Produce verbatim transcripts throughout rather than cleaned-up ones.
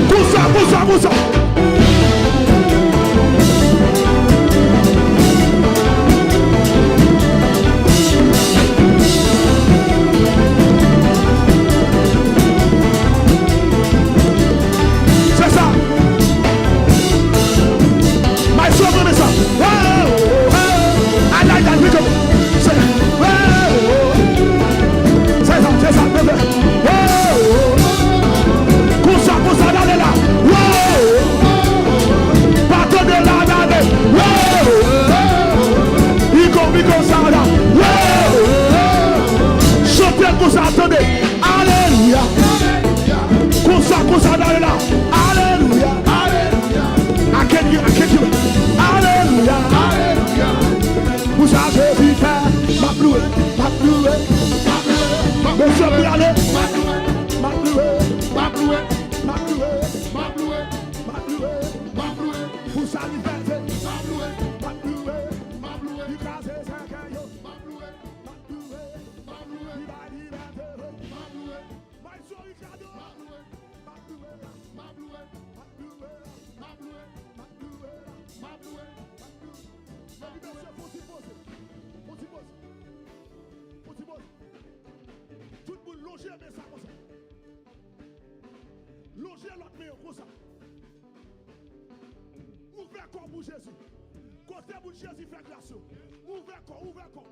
Konsa, konsa, konsa. Se sa. Maestro, mwen renmen sa. Wow, wow. Ay, ay, ay, pick up. Se, wow. Se sa, se sa, se sa. Wow. Konsa, konsa, gade la. Wow. Pa tande la, gade. Wow. Pick up, pick up, sa la. Wow. Chante konsa, tande. Alelouya. Konsa, konsa, gade la. Alelouya. Alelouya. I can't hear, I can't hear. Alelouya. Alelouya. Pou sa Jezi fè, m ap louwe, m ap louwe, m ap louwe. Mesye, pou y ale. M ap louwe, m ap louwe, m ap louwe, m ap louwe, m ap louwe, m ap louwe. Pou sa li fè, m ap louwe, m ap louwe, m ap louwe. Li kraze sèkèy yo, m ap louwe, m ap louwe, m ap louwe. Li bay libète, m ap louwe. Maestro Ricardo. M ap louwe, m ap louwe, m ap louwe, m ap louwe, m ap louwe, m ap louwe, m ap louwe. Epi mesye, fon ti poze. Fon ti poze. Fon ti poze. Tout moun lonje men sa konsa. Lonje lòt men yo konsa. Ouvè kò w pou Jezi. Kote moun Jezi fè gras yo. Ouvè kò, ouvè kò.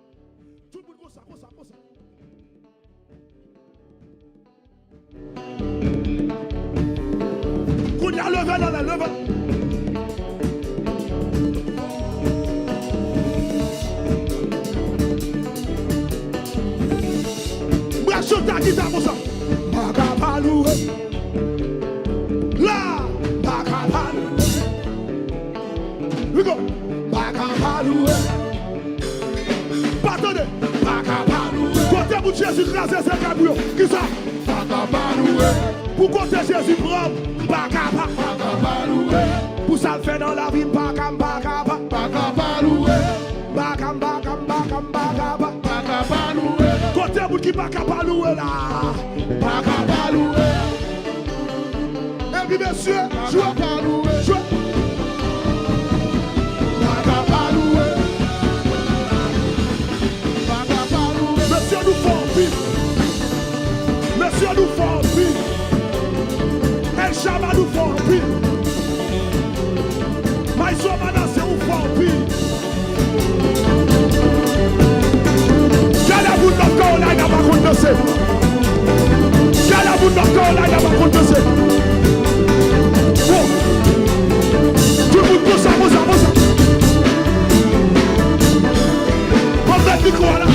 Tout moun konsa, konsa, konsa. Kounye a, leve nan lè, leve. Bra chante a gita konsa. M pa ka pa louwe. La, m pa ka pa louwe. We go. M pa ka pa louwe. Pa tande. M pa ka pa louwe. Kote bout Jezi kraze se kay pou yo. Kisa? M pa ka pa louwe. Pou kote Jezi pran m, m pa ka pa. M pa ka pa louwe. Pou sa l fè nan lavi m, m pa ka, m pa ka pa. M pa ka pa louwe. M pa ka, m pa ka, m pa ka, m pa ka pa. M pa ka pa louwe. Kote moun ki pa ka pa louwe la? M pa ka pa louwe. Epi mesye, jwe, jwe. Pa ka pa louwe. Pa ka pa louwe. Mesye, nou fò anpil. Mesye, nou fò anpil. El Shabba, nou fò anpil. Maestro Manasseh, ou fò anpil. Gade moun North Carolina pa konn danse. Gade moun North Carolina pa konn danse. Bon. Tout moun konsa, konsa, konsa. Bon, met mikwo a la.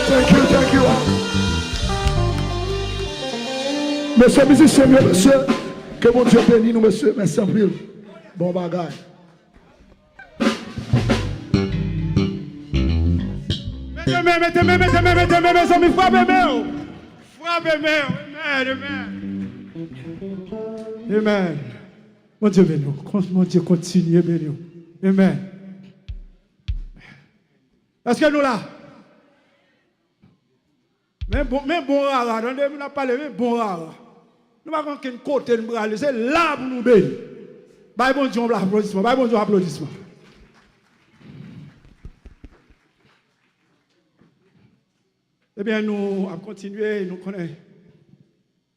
Thank you, thank you. Mesye mizisyen m yo, mesye, ke Bondye beni nou, mesye. Mèsi anpil. Bon bagay. Mete men, mete men, mete men, mete men, mezanmi, frape men yo. Frape men yo. Amen, amen. Amen. Bondye beni w. Kon-, Bondye kontinye beni w. Amen. Èske nou la? Men bon, men bon rara, tande, moun ap pale, men bon rara. Nou pa konn kenn kote n prale, se la pou nou beni. Bay Bondye yon aplodisman, bay Bondye yon aplodisman. Ebyen, nou ap kontinye, nou konnen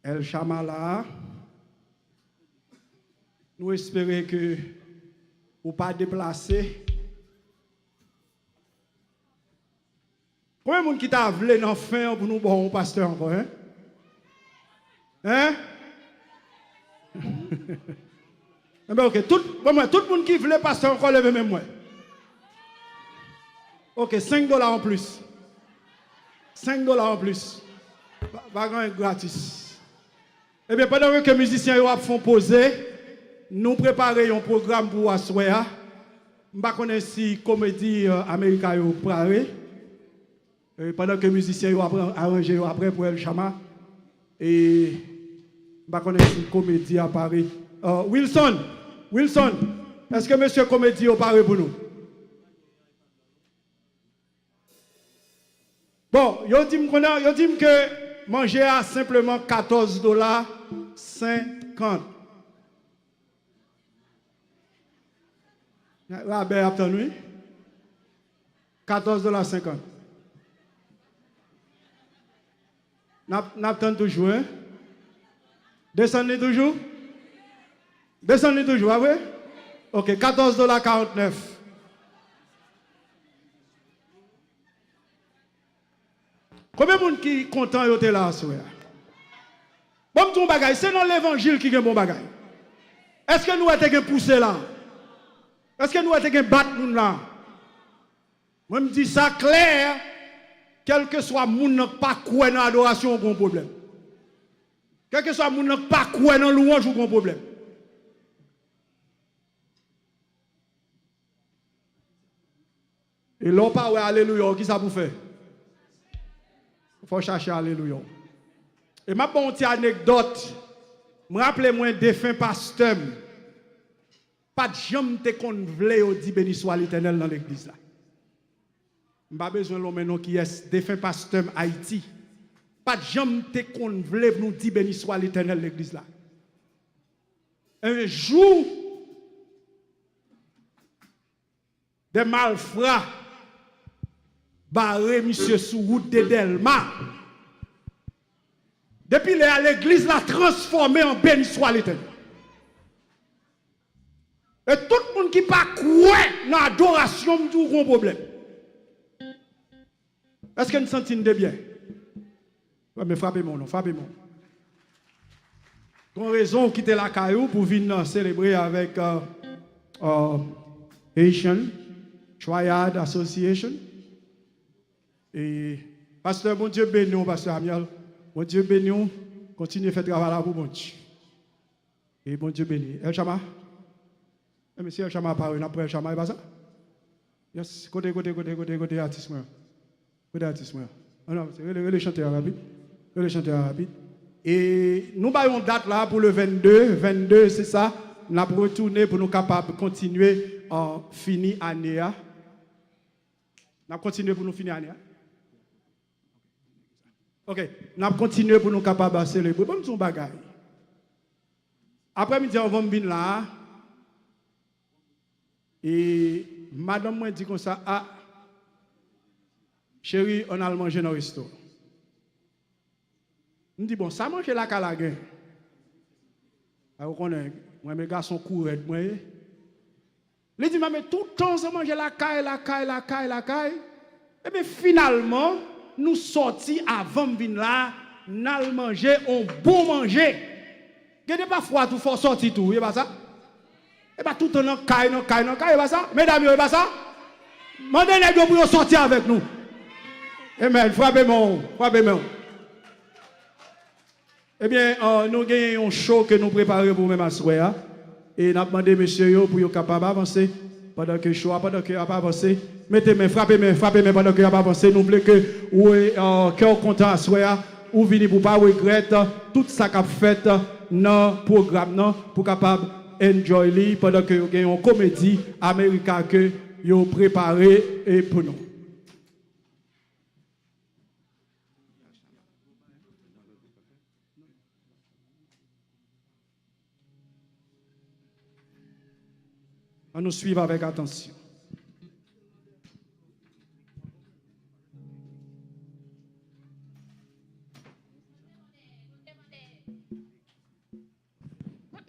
El Chama la. Nou espere ke ou pa deplase. Konbyen moun ki ta vle nan fen an pou nou ba yon pastè ankò, en? En? Enben, ok. Tout, bon, mwen, tout moun ki vle pastè ankò, leve men mwen. Ok, senk dola anplis. Senk dola anplis. Pa, pa gen anyen gratis. Ebyen, pandan ke mizisyen yo ap fè yon poze, nou prepare yon pwogram pou aswè a. M pa konnen si Komedi, euh, Amerika yo pare. E pandan ke mizisyen yo ap aranje yo apre pou El Chama. E m pa konnen si Komedi a pare. Euh, Wilson, Wilson, èske mesye Komedi yo pare pou nou? Bon, yo di m konnen, yo di m ke manje a senpleman katòz dola senkant. Rabè ap tann, wi. Katòz dola senkant. N ap, n ap tann toujou, en? Desann li toujou? Desann li toujou, pa vre? Ok, katòz dola karantnèf. Konbyen moun ki kontan yo te la aswè a? Ban m di yon bagay, se nan levanjil ki gen bon bagay. Èske nou wè te gen pouse la? Èske nou wè te gen bat moun la? Mwen, m di sa klè, kèlkeswa moun nan k pa kwè nan adorasyon, ou gen yon pwoblèm. Kèlkeswa moun nan k pa kwè nan lwanj, ou gen yon pwoblèm. E lè w pa wè alelouya w, kisa pou w fè? Fò w chache alelouya w. E m ap ba w yon ti anekdòt. M raple mwen defen pastè m. Pa t janm te konn vle yo di beni swa Letènèl nan legliz la. M pa bezwen lonmen non kiyès, defen pastè m Ayiti. Pa t janm te konn vle pou nou di beni swa Letènèl legliz la. Un jour, de malfra bare misye sou wout de Dèlma. Depi lè a, legliz la transfòme an beni swa Letènèl. E tout moun ki pa kwè nan adorasyon, m di w gon pwoblèm. Èske n santi n de byen? Wè, men frape men w non, frape men w. Gon rezon w kite lakay ou pou vin, euh, selebre avèk, euh, euh, Haitian Triad Association. E, pastè, Bondye beni w, pastè Amiel. Bondye beni w. Kontinye fè travay la pou Bondye. E Bondye beni. El Chama? E, men si El Chama pare, n ap pran El Chama, e pa sa? Yes. Kote, kote, kote, kote, kote atis mwen? Kote atis mwen? An, non, se rele, rele chantè a rapid. Rele chantè a rapid. E nou bay yon dat la pou le vennde, vennde, se sa. N ap retounen pou nou kapab kontinye, euh, fini ane a. N ap kontinye pou nou fini ane a. Ok, n ap kontinye pou nou kapab selebre. Ban m di yon bagay. Aprèmidi, anvan m vin la a, e madanm mwen di konsa, "A, cheri, ann al manje nan resto." M di, "Bon, sa manje lakay la gen?" A, ou konnen, mwen, men gason kourèd mwen ye. Li di, "Mwen, men toutan se manje lakay, lakay, lakay, lakay." Ebyen, finalman, nou sòti avan m vin la, n al manje on bon manje. Gen de pafwa tou, fò w sòti tou, wi, e pa sa? E pa toutan nan kay, nan kay, nan kay, e pa sa? Medam yo, e pa sa? Mande nèg yo pou yo sòti avèk nou. Amen. Frape men w, frape men w. Ebyen, euh, nou genyen yon show ke nou prepare pou menm aswè a. E n ap mande mesye yo pou yo kapab avanse pandan ke show a, pandan ke y ap avanse. Mete men, frape men, frape men pandan ke y ap avanse. Nou vle ke ou, euh, kè w kontan aswè a, ou vini pou w pa regrèt tout sa k ap fèt nan pwogram nan, pou w kapab enjoy li pandan ke yo gen yon komedi Amerika ke yo prepare, e, pou nou. Ann nou swiv avèk atansyon.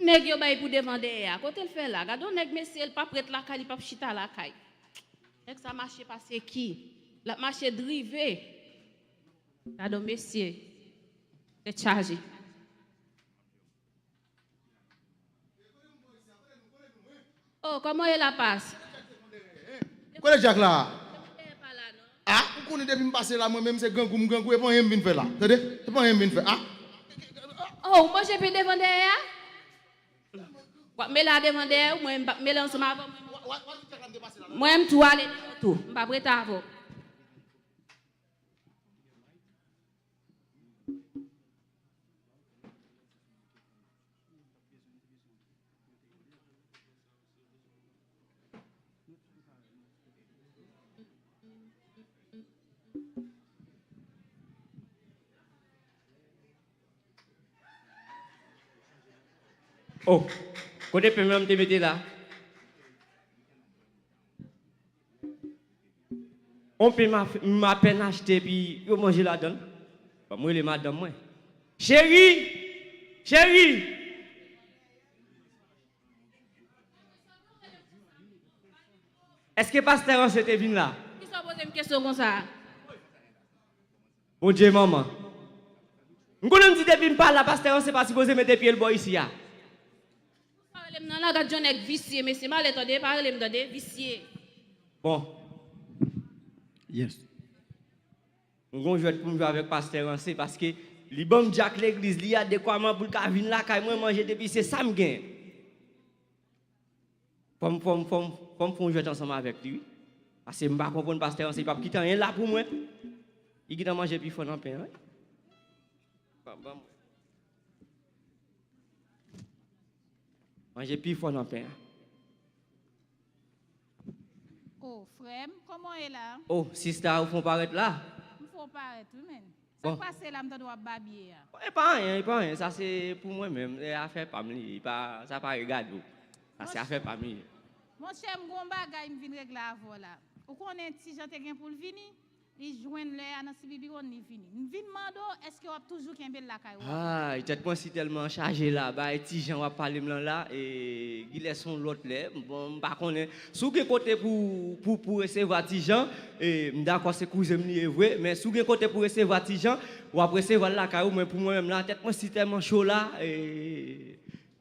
Nèg yo bay pou devan dèyè a. Kote l fè la? Gade yon nèg, mesye, l p ap ret lakay, li p ap chita lakay. Nèg sa mache pase ki? L ap mache drive. Gade yon mesye. Tèt chaje. Oh, kòman w ye la, pas? Kote Dyak la? Ah, ou konnen depi m pase la, mwen menm se grangou m grangou, e pa anyen m vin fè la. Tande? E pa anyen m vin fè. Ah. Oh, ou manje pen devan dèyè a? W ap mele a devan dèyè ou, mwen m p ap mele ansanm avè w. Mwen m tou ale deyò tou. M p ap rete avè w. Oh, kote pen m te mete la? On pen m a, m apèn achte epi yo manje ladan l. Ban m rele madanm mwen. Cheri! Cheri! Èske pastè Ranse te vin la? Kisa w poze m kesyon konsa? Bondye manman. M konnen m di depi m pa la, pastè Ranse pa sipoze mete pye l bò isi a. Pa rele m nan la, gad jan nèg visye, mesye, m ale tande, pa rele m tande, visye. Bon. Yes. M gon jwèt pou m jwe avèk pastè Ranse, paske li ban m djak legliz li a dekwaman pou l ka vin lakay mwen manje depi se sa m genyen. Fò m, fò m, fò m, fò m fè yon jwèt ansanm avèk li, wi. Paske m pa konprann pastè Ranse, li p ap kite anyen la pou mwen. Li gentan manje pi fò nan pen an, wi. Ban, ban m. Manje pi fò nan pen an. Oh, frè m, kòman w ye la? Oh, sista, ou fè w parèt la? M fè w parèt, wi, menn. Sa k pase la, m tande w ap babye a? E pa anyen, e pa anyen. Sa se pou mwen menm. E afè pa m li ye. E pa, sa pa regade w. Sa se afè pa m li ye. Monchè, m gon bagay m vin regle avè w la. Ou konnen Ti Jan te gen pou l vini? Li jwenn lè a nan Sibibiwonn, li vini. M vin mande w, èske w ap toujou kenbe l lakay ou? Ay, tèt mwen si tèlman chaje la. Bay Ti Jan w ap pale m lan la, e, gilè se yon lòt lè. Bon, m pa konnen. Si w gen kote pou, pou, pou resevwa Ti Jan, e, m dakò se kouzen m li ye vre, men si w gen kote pou resevwa Ti Jan, w ap resevwa l lakay ou, men pou mwen menm la, tèt mwen si tèlman cho la, e,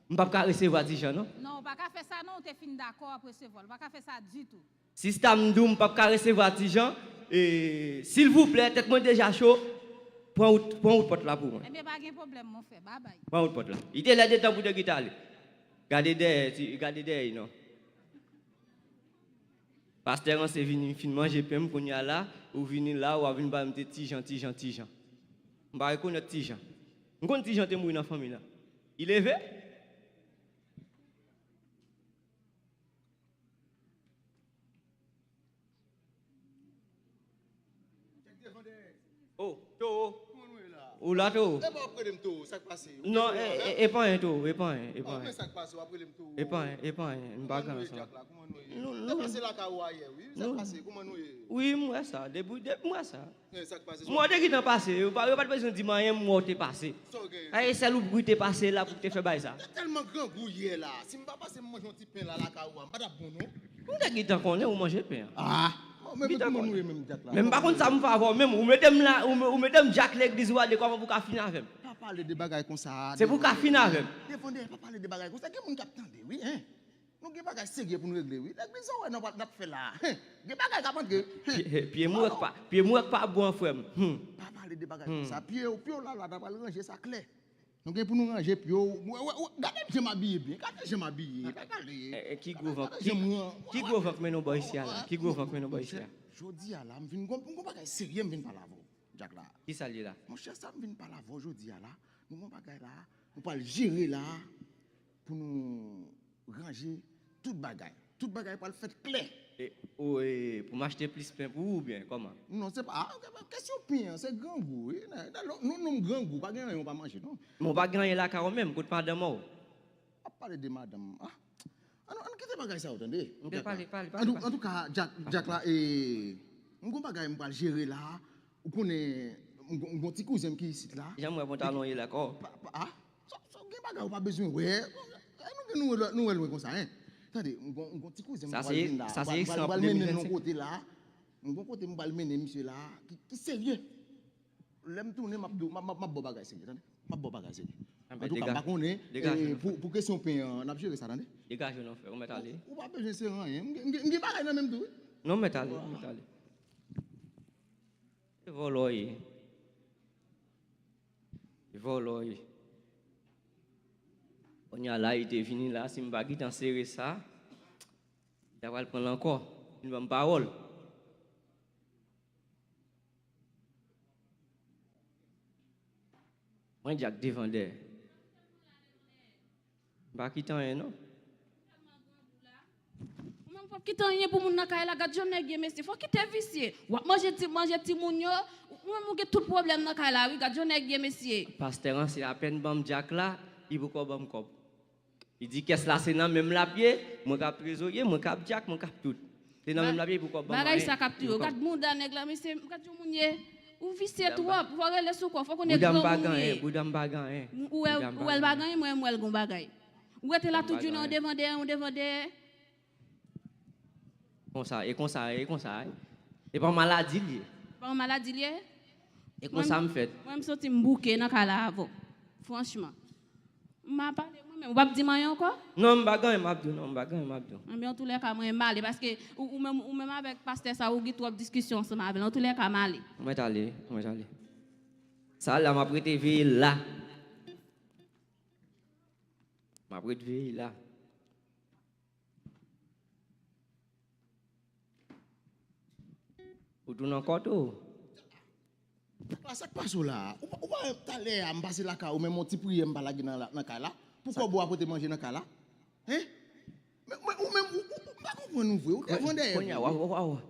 m p ap ka resevwa Ti Jan, non. Non, w pa ka fè sa non, w te fin dakò w ap resevwa l. W pa ka fè sa ditou. Sista m di w m p ap ka resevwa Ti Jan, e, silvouplè, tèt mwen deja cho, pran wout, pran wout pòt la pou mwen. Ebyen, pa gen pwoblèm, mon frè, babay. Pran wout pòt la. Li te lè de tan pou te kite ale. Gade dèyè, ti, gade dèyè, non. Pastè Ranse vini, fin manje pen m, kounye a la, ou vini la, w ap vin ba m te Ti Jan, Ti Jan, Ti Jan. M pa rekonèt Ti Jan. M konn Ti Jan te mouri nan fanmi la. Li leve? Oh, Towo. Kòman nou ye la? Ou la, Towo? E pa w ap rele m Towo, sa k pase? Non, e, e, e pa anyen, Towo, e pa anyen, e pa anyen. Sa k pase, w ap rele m Towo? E pa anyen, e pa anyen, m pa gen ansanm. Kòman nou ye, Dyak la? Kòman nou ye? Nou, nou, nou te pase lakay ou a yè, wi. Sa k pase? Kòman nou ye? Wi, m wè sa, depi, depi m wè sa. Eh, sa k pase? M wè w te gentan pase, yo pa, yo pa t bezwen di m anyen, m wè w te pase. Sa w genyen? Ay, sèl ou pou te pase la pou te fè bay sa. Ou te tèlman grangou yè la. Si m pa pase m manje yon ti pen la lakay ou a, m pa t ap bon non. M te gentan konnen ou manje pen an. Ah. Oh, men kòman nou ye menm, Dyak la? Men m pa konn sa m fè avè w menm. Ou mete m la, ou, ou mete m djak legliz ou a de kòman pou w ka fin avè m. Pa pale de bagay konsa. Se pou w ka fin avè m. Devan dèyè, pa pale de bagay konsa. Gen moun k ap tande, wi, en. Nou gen bagay serye pou n regle, wi. Legliz ou wè n ap, n ap fè la. Hen. Gen bagay k ap antre. Hen. Pye, pye m wè k pa, pye m wè k pa bon, frè m. Hmm. Pa pale de bagay konsa. Pye w, pye w la, la, n ap al ranje sa klè. Nou gen pou nou ranje pye w. Wè, wè, wè, gade jan m abiye byen. Gade jan m abiye. Pa pale. Eh, eh, ki gwo van, ki, ki gwo van k mennen w bò isi a la? Ki gwo van k mennen w bò isi a? Jodi a la, m vin gon, gon bagay serye m vin pale avè w, Dyak la. Kisa l ye la? Monchè, sa m vin pale avè w jodi a la, nou gon bagay la, nou pral jere la, pou nou ranje tout bagay. Tout bagay pral fèt klè. E, ou, e, pou m achte plis pen pou ou, oubyen kòman? Non, se pa, ah, ok, kesyon pen an, se grangou, wi. Nan, nan, nou, nou, grangou, pa gen anyen ou pa manje, non. Men w pa gen anyen lakay ou menm, kot madanm ou? Ap pale de madanm, ah. Ann, ann kite bagay sa yo, tande. Ok, pale, pale, pale, antouka, Dyak, Dyak la, e, m gon bagay m pral jere la. Ou konnen, m gon, m gon ti kouzen m ki isit la. Jan m wè pantalon ye la, kò. Pa, pa, ah? Sa, sa, gen bagay ou pa bezwen wè. Nou wè, nou wè lwen konsa, en. Tande, m gon, m gon ti kouzen m pral vin la. M pral, m pral mennen l yon kote la. M gon kote m pral mennen misye la, ki, ki serye. Lè m tounen, m ap, m ap, m ap ba w bagay serye, tande. M ap ba w bagay serye. Antouka, m pa konnen, eh, pou, pou kesyon pen an, n ap jere sa, tande. Degaje w non, frè, ou mèt ale. Ou, ou pa bezwen sere anyen. M gen, m gen, m gen bagay nan men m tou, wi. Non, mèt ale, mèt ale. Se vòlò ye. Se vòlò ye. Kounye a la, li te vini la, si m pa gentan sere sa, li ta pral pran l ankò. Vin ban m pawòl. Mwen Dyak devan dèyè. M pa kite anyen, non. Ou menm, w ap kite anyen pou moun nan kay la. Gad jan nèg ye, mesye. Fò kite visye. W ap manje ti, manje timoun yo. Ou menm, ou gen tout pwoblèm nan kay la, wi. Gad jan nèg ye, mesye. Pastè Ranse apèn ban m Dyak la, li poko ban m kòb. Li di kès la se nan men m l ap ye, mwen k ap trezorye, mwen k ap Dyak, mwen k ap tout. Se nan men m l ap ye pou kòb ban mwen. Bagay sa k ap touye w. Gad mouda nèg la, mesye, gad yon moun ye. Ou visye twòp, fò rele sou kò, fò konnen granmoun ou ye. Bouda m pa gen anyen, bouda m pa gen anyen. Ou wè, ou wè l pa gen anyen, mwen, mwen, l gon bagay. Ou rete la tout jounen, yon devan dèyè, yon devan dèyè. Konsa, e konsa, e konsa, e. E pa yon maladi l ye. Pa yon maladi l ye? E konsa m fèt. Mwen, m santi m bouke nan kay la avè w. Franchman. M a pale mwen menm. Ou p ap di m anyen ankò? Non, m pa gen anyen m ap di w, non, m pa gen anyen m ap di w. Anben, antoulèka, mwen, m ale, paske ou, ou menm, ou menm avèk pastè sa, ou gen twòp diskisyon ansanm avè l. Antoulèka, m ale. Mwen t ale, mwen t ale. Sa la, m ap rete veye la. M ap rete veye la. Ou tounen ankò tou? Sa k pase w la? Ou pa, ou pa wè talè a m pase lakay ou, men yon ti priyè m pa lage nan, nan kay la? Pou kòb ou a pote manje nan kay la? Hein? Men, men, ou menm, ou, ou, ou, m pa konprann ou vre. Ou devan dèyè vre, wi.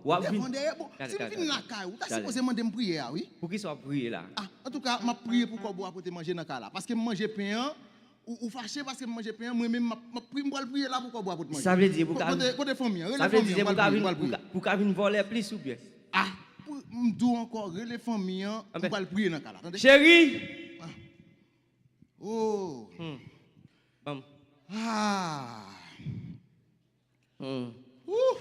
Ou devan dèyè. Bon, si m vin lakay ou, ou ta sipoze mande m priyè a, wi. Poukisa w ap priye la? Ah, antouka, m ap priye pou kòb ou a pote manje nan kay la. Paske m manje pen an, ou, ou fache paske m manje pen an, mwen menm, m ap, m ap pri-, m pral priye la pou kòb ou a pote manje. Sa vle di, pou ka vin, kote, kote fanmi an? Rele fanmi an, m pral priye, m pral priye. Pou ka, pou ka vin vòlè plis oubyen? Ah, pou, m di w ankò, rele fanmi an, m pral priye nan kay la, tande? Cheri! Ah. Oh. Hmm. Ban m. Ah. Hmm. Ouh.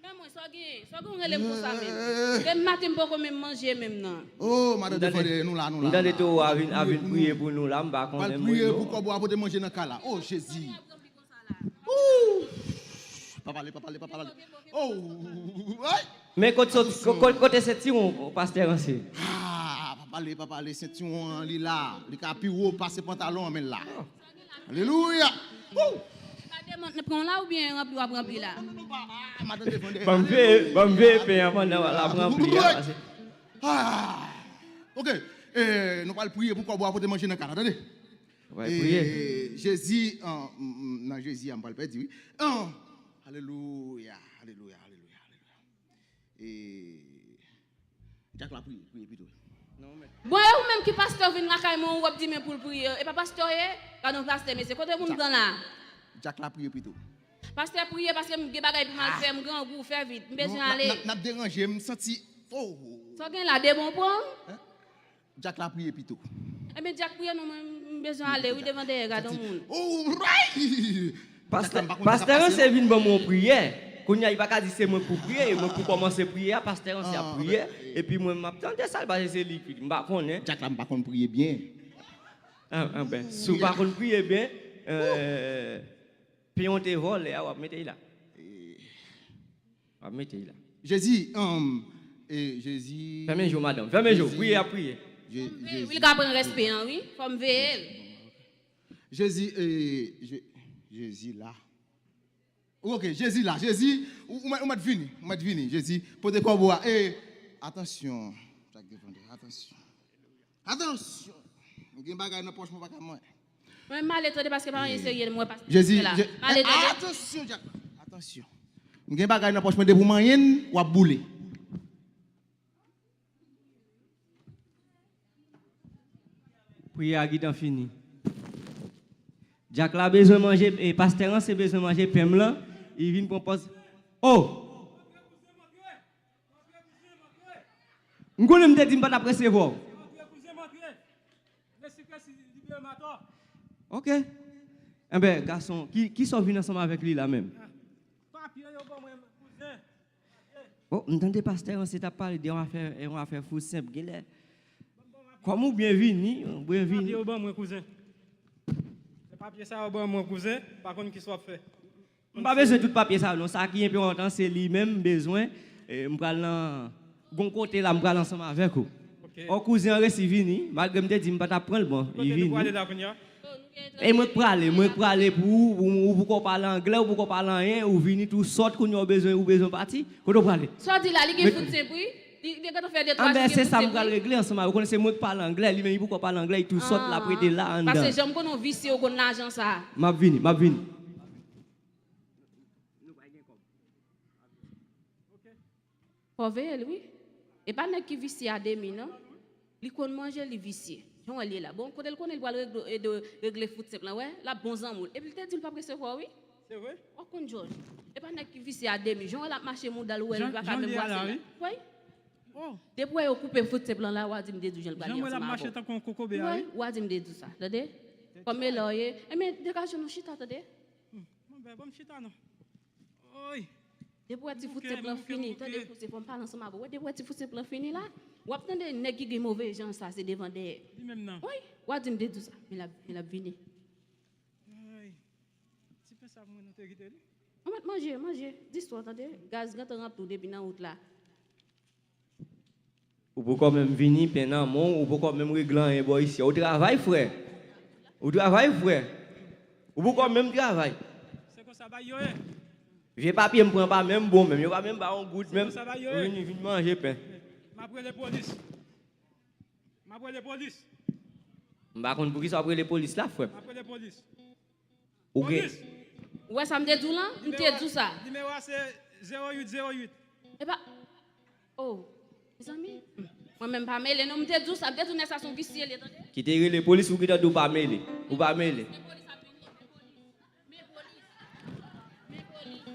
Men mwen, sa w gen, sa w gen, w rele m konsa menm. Depi maten m poko menm manje menm nan. Oh, madan Defandè, nou la, nou la, nou la. M tande towo a vin, a vin priye pou nou la, m pa konnen. Pral priye pou kòb ou a pote manje nan kay la. Oh, Jezi. Ouh. Pa pale, pa pale, pa pale. Oh, ay. Men kote sot, ko-, ko-, kote sentiwon pastè Ranse? Ah, pa pale, pa pale, sentiwon an, li la. Li ka pi wo pase pantalon an, men l la. Alelouya. Woo! Gade mwen, pran la oubyen ranpli w ap ranpli la? Non, non, non, pa, ah, madan Defandè. Ban m veye, ban m veye pen an pandan w ap ranpli a, pase. Ah. Ok. Eh, nou pral priye pou kòb ou a pote manje nan kay la, tande? Ou pral priye. Eh, Jezi, ah, m, m, nan Jezi a, m pral pèdi, wi. Ah, alelouya, alelouya, alelouya, alelouya. E, Dyak la priye, priye pito. Bon, e ou menm ki pastè vin lakay mwen, ou ap di men pou l priye. E pa pastè w ye? Gade yon pastè, mesye. Kote moun pran la? Dyak la priye pito. Pastè, priye paske m gen bagay pou m al fè, m grangou, fè vit. M bezwen ale. N ap, n ap deranje, m santi, oh. Sa w gen la, de bon pran? Hein? Dyak la priye pito. Ebyen, Dyak priye non, mwen, m bezwen ale, wi, devan dèyè, gade yon moun. Oh, ray! Pastè, pastè Ranse vin ban mwen yon priyè. Kounye a, li pa ka di se mwen pou priye, mwen pou kòmanse priyè a, pastè Ranse ap priye. Epi mwen, m ap tande sa, l pase se li ki, m pa konnen. Dyak la, m pa konn priye byen. Ah, ah, ben, si w pa konn priye byen, euh, pen w te vòlè a, w ap mete l la. W ap mete l la. Jezi, um, e, Jezi. Fèmen je w, madanm. Fèmen je w. Priye, ap priye. Je, Jezi. Wi, l ka pran respè an, wi. Fò m veye l. Jezi, e, Je-, Jezi la. Ok, Jezi la. Jezi, ou, ou mèt, ou mèt vini. Ou mèt vini. Jezi, pote kòb ou a. E, atansyon. Sa k devan de, atansyon. Atansyon! M gen bagay nan pòch mwen, pa ka manyen. Mwen, m ale tande, paske pa anyen serye, m wè pastè Jezi, la. M ale tande. Atansyon, Dyak. Atansyon. M gen bagay nan pòch mwen, depi w manyen l, w ap boule. Priyè a gentan fini. Dyak la bezwen manje, e pastè Ranse bezwen manje pen m lan, li vin pran pòz. Oh! M konnen m te di m pa t ap resevwa w. Ok. Enben, gason, ki, ki sa w vin ansanm avèk li la menm? Papye yo ban mwen, kouzen. Oh, m tande pastè Ranse t ap pale de yon afè, yon afè food stamp. Genlè, kòm ou byen vini, ou byen vini. Papye yo ban mwen, kouzen. Se papye sa yo ban mwen, kouzen. Pa konn ki sa w ap fè. M pa bezwen tout papye sa yo, non. Sa ki enpòtan, se li menm m bezwen. E, m pral nan, gon kote la, m pral ansanm avèk ou. Ok. Ò, kouzen an resi vini, malgre m te di m pa t ap pran l, bon, li vini. Kote nou prale la kounye a? E mwen k prale, mwen k prale pou ou, ou, ou poko pale anglè, ou poko pale anyen, ou vini tou sòt, kounye a ou bezwen, ou bezwen pati. Kote w prale? Sa w di la, li gen food stamp, wi. Li, li gentan fè de twa jou. Anben, se sa m pral regle ansanm avè w. Ou konnen se mwen k pale anglè, li menm li poko pale anglè, li tou sòt, l ap rete la anndan. Paske jan m konnen w visye, ou konn lajan sa. M ap vini, m ap vini. Fò veye l, wi. E pa nèg ki visye a demi, non. Li konn manje, li visye. Jan w wè l ye la. Bon, kote l konnen l pral regle, ede regle food stamp lan, wè, l ap bon zanmi w. Epi l te di l p ap resevwa w, wi. Se vre? W ap konn Jòj. E pa nèg ki visye a demi. Jan w wè l ap mache mouda l, ou wè li pa ka menm brase la. Wi. Depi w wè yo koupe food stamp lan la, w a di m te di w jan l pral ye ansanm avè w. Jan m wè l ap mache tankou yon kokobe a, wi. W a di m te di w sa, tande? Kòm e la w ye. Enben, degaje nou chita, tande? Bon, ben, ban m chita, non. Oy. Depi w wè ti food stamp lan fini, tande, kouzen, fò m pale ansanm avè w. Depi w wè ti food stamp lan fini la, w ap tande nèg ki gen move jan sa, se devan dèyè. Li menm nan. Wi, w a di m te di w sa, men l ap, men l ap vini. Ay. Ti pen sa pou mwen, nou te kite li. Ou mèt manje, manje. Distwa, tande. Gaz gentan ranpli w depi nan wout la. Ou poko menm vini, pen nan men w, ou poko menm regle anyen bò isi a. Ou travay, frè. Ou travay, frè. Ou poko menm travay. Se konsa bagay yo ye. Vye papye m pran pa menm bon menm. Yo pa menm ba yon goud menm. Se konsa bagay yo ye. Ou vini, vin manje pen. M ap rele polis. M ap rele polis. M pa konn poukisa w ap rele polis la, frè m. M ap rele polis. Ou gen... Polis! Ou wè sa m te di w lan? M te di w sa. Nimewo a se zewo uit zewo uit. Epa. Oh, mezanmi. Mwen menm pa mele non, m te di w sa, m te di w nèg sa se yon visye li ye, tande. Kite rele polis, ou ki tande w pa mele. Ou pa mele. Men polis ap vini, men polis. Men polis.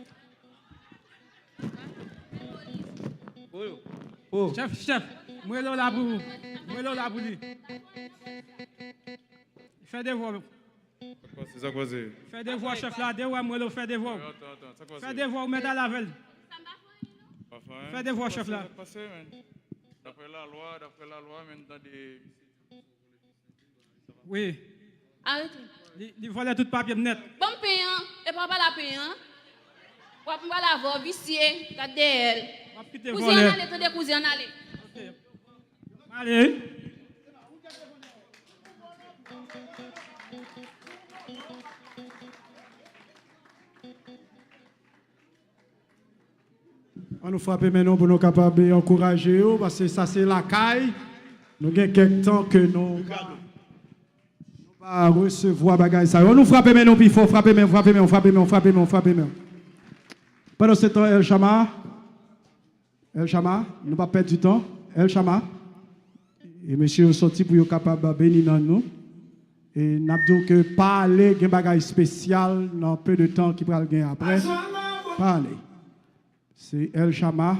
Men polis. Oh, oh. Chèf, chèf, m rele w la pou, m rele w la pou li. Fè devwa w. Sa k pase, sa k pase? Fè devwa w, chèf la, de wè m rele w, fè devwa w. Atan, atan, sa k pase? Fè devwa w, ou mèt ale avè l. Pa fè anyen. Fè devwa w, chèf la. Sa k pase, men? Daprè lalwa, daprè lalwa, men, tande. Wi. Arete. Li, li vòlè tout papye m nèt. Ban m pen an. Epa w pa la pen an. W ap m pale avè w, visye. Gad dèyè l. W ap kite vòlè. Kouzen an ale, tande, kouzen an ale. Ok. M ale. An nou frape men nou pou nou kapab ankouraje yo, paske sa se lakay. Nou gen kèk tan ke nou pa, nou pa resevwa bagay sa yo. An nou frape men nou pi fò, frape men, frape men, frape men, frape men, frape men. Pandan se tan, El Chama, El Chama, nou pa pèdi tan. El Chama. E mesye yo sòti pou yo kapab beni nanm nou. E n ap di w ke pa ale, gen bagay espesyal nan peu de tan ki pral gen apre. Pa ale. Se El Chama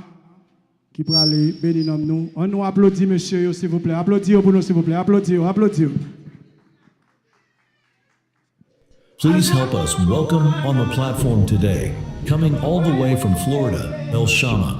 ki prale beni nanm nou. An nou aplodi mesye yo, silvouplè. Aplodi yo pou nou, silvouplè. Aplodi yo, aplodi yo. Please help us welcome on the platform today, coming all the way from Florida, El Shama.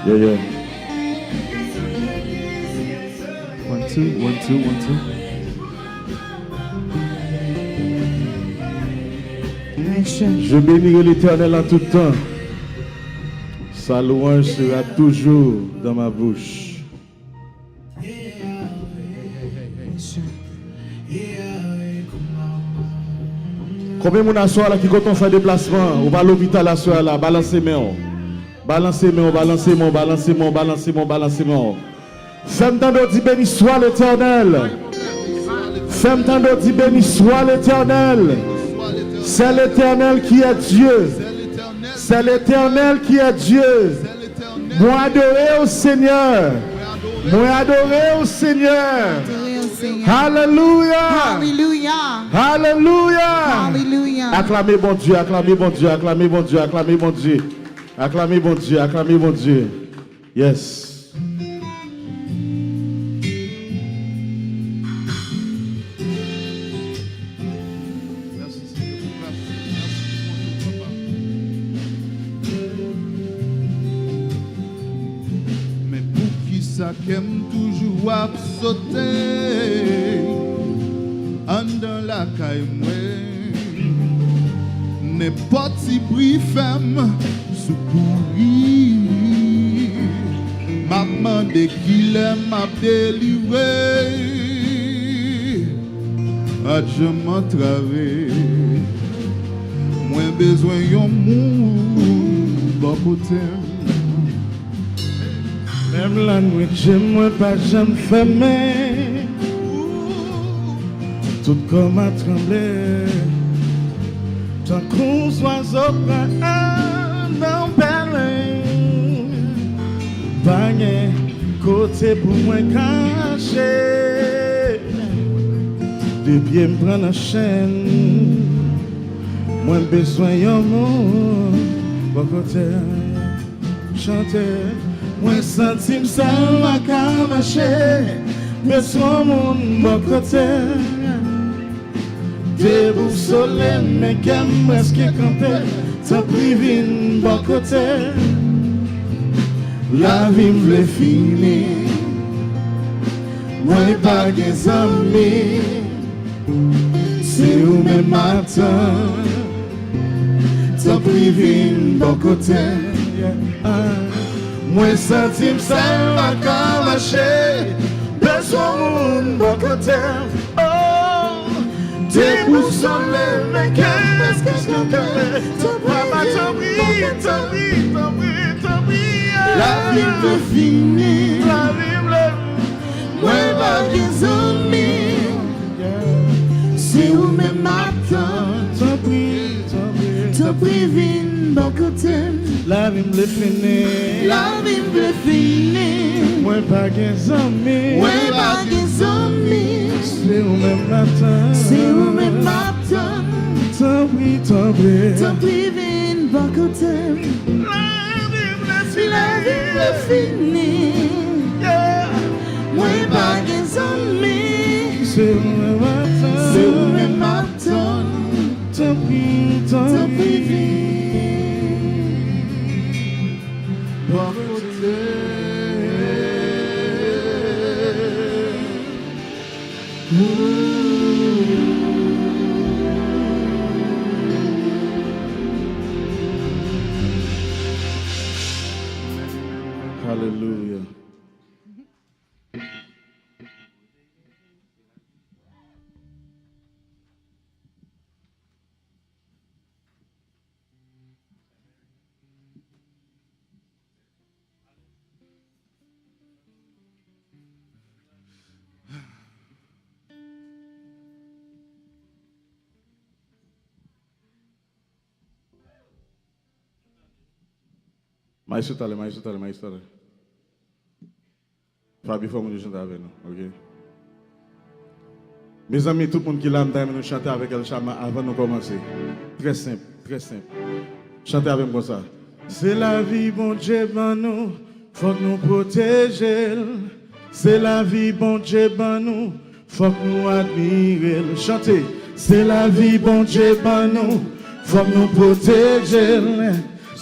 Yeah, yeah. One, two, one, two, one, two. Je bénirai l'Éternel en tout temps. Sa louange sera toujours dans ma bouche. Konbyen moun aswè a la ki kontan fè deplasman? Ou pa lopital aswè a la, balanse men w. Balanse men w, balanse men w, balanse men w, balanse men w, balanse men w. Fè m tande w di, béni soit l'Éternel. Fè m tande w di, béni soit l'Éternel. C'est l'Éternel qui est Dieu. C'est l'Éternel qui est Dieu. Mwen adore w, Senyè. Mwen adore w, Senyè. Adore w, Senyè. Alelouya. Alelouya. Alelouya. Alelouya. Aklame Bondye, aklame Bondye, aklame Bondye, aklame Bondye. Aklame Bondye, aklame Bondye. Yes. Mèsi, Senyè, pou gras ou. Mèsi pou bonte w, papa. Men poukisa kè m toujou ap sote anndan lakay mwen? Nenpòt ti bri fè m sou kouri. M ap mande kilè m ap delivre. Pa t janm antrave. Mwen bezwen yon moun bò kote m. Menm lannwit, je m mwen pa janm fèmen. Tout kò m ap tranble. Tankou zwazo pran nan pèlen. Pa gen kote pou mwen kache. De pye m pran nan chenn. Mwen bezwen yon moun bò kote m. Chante. Mwen santi m sèl, m pa ka mache. Bezwen moun bò kote m. Debousole m, men kè m prèske kanpe. Tanpri vin bò kote m. Lavi m vle fini. Mwen pa gen zanmi. Se ou menm m ap tann. Tanpri vin bò kote m. Mwen santi m sèl, m pa ka mache. Bezwen moun bò kote m. Oh, debousole m, men kè m prèske kanpe. Tanpri, tanpri, tanpri, tanpri, tanpri. Lavi m vle fini. Lavi m vle Mwen pa gen zanmi. Se ou menm m ap tann. Tanpri, tanpri. Tanpri vin bò kote m. Lavi m vle fini. Lavi m vle fini. Mwen pa gen zanmi. Mwen pa gen zanmi. Se ou menm m ap tann. Se ou menm m ap tann. Tanpri, tanpri. Tanpri vin bò kote m. Lavi m vle fini. Lavi m vle fini. Yeah. Mwen pa gen zanmi. Se ou menm m ap tann. Se ou menm m ap tann. Tanpri, tanpri. Tanpri vin bò kote m. Alelouya. Maestro, talè, maestro, talè, maestro, talè. Fabio, fò moun yo chante avè nou, oke? Mezanmi, tout moun ki la, m ta renmen nou chante avèk El Chama avan nou kòmanse. Trè senp, trè senp. Chante avè m konsa. Se lavi Bondye ban nou, fòk nou pwoteje l. Se lavi Bondye ban nou, fòk nou admire l. Chante. Se lavi Bondye ban nou, fòk nou pwoteje l.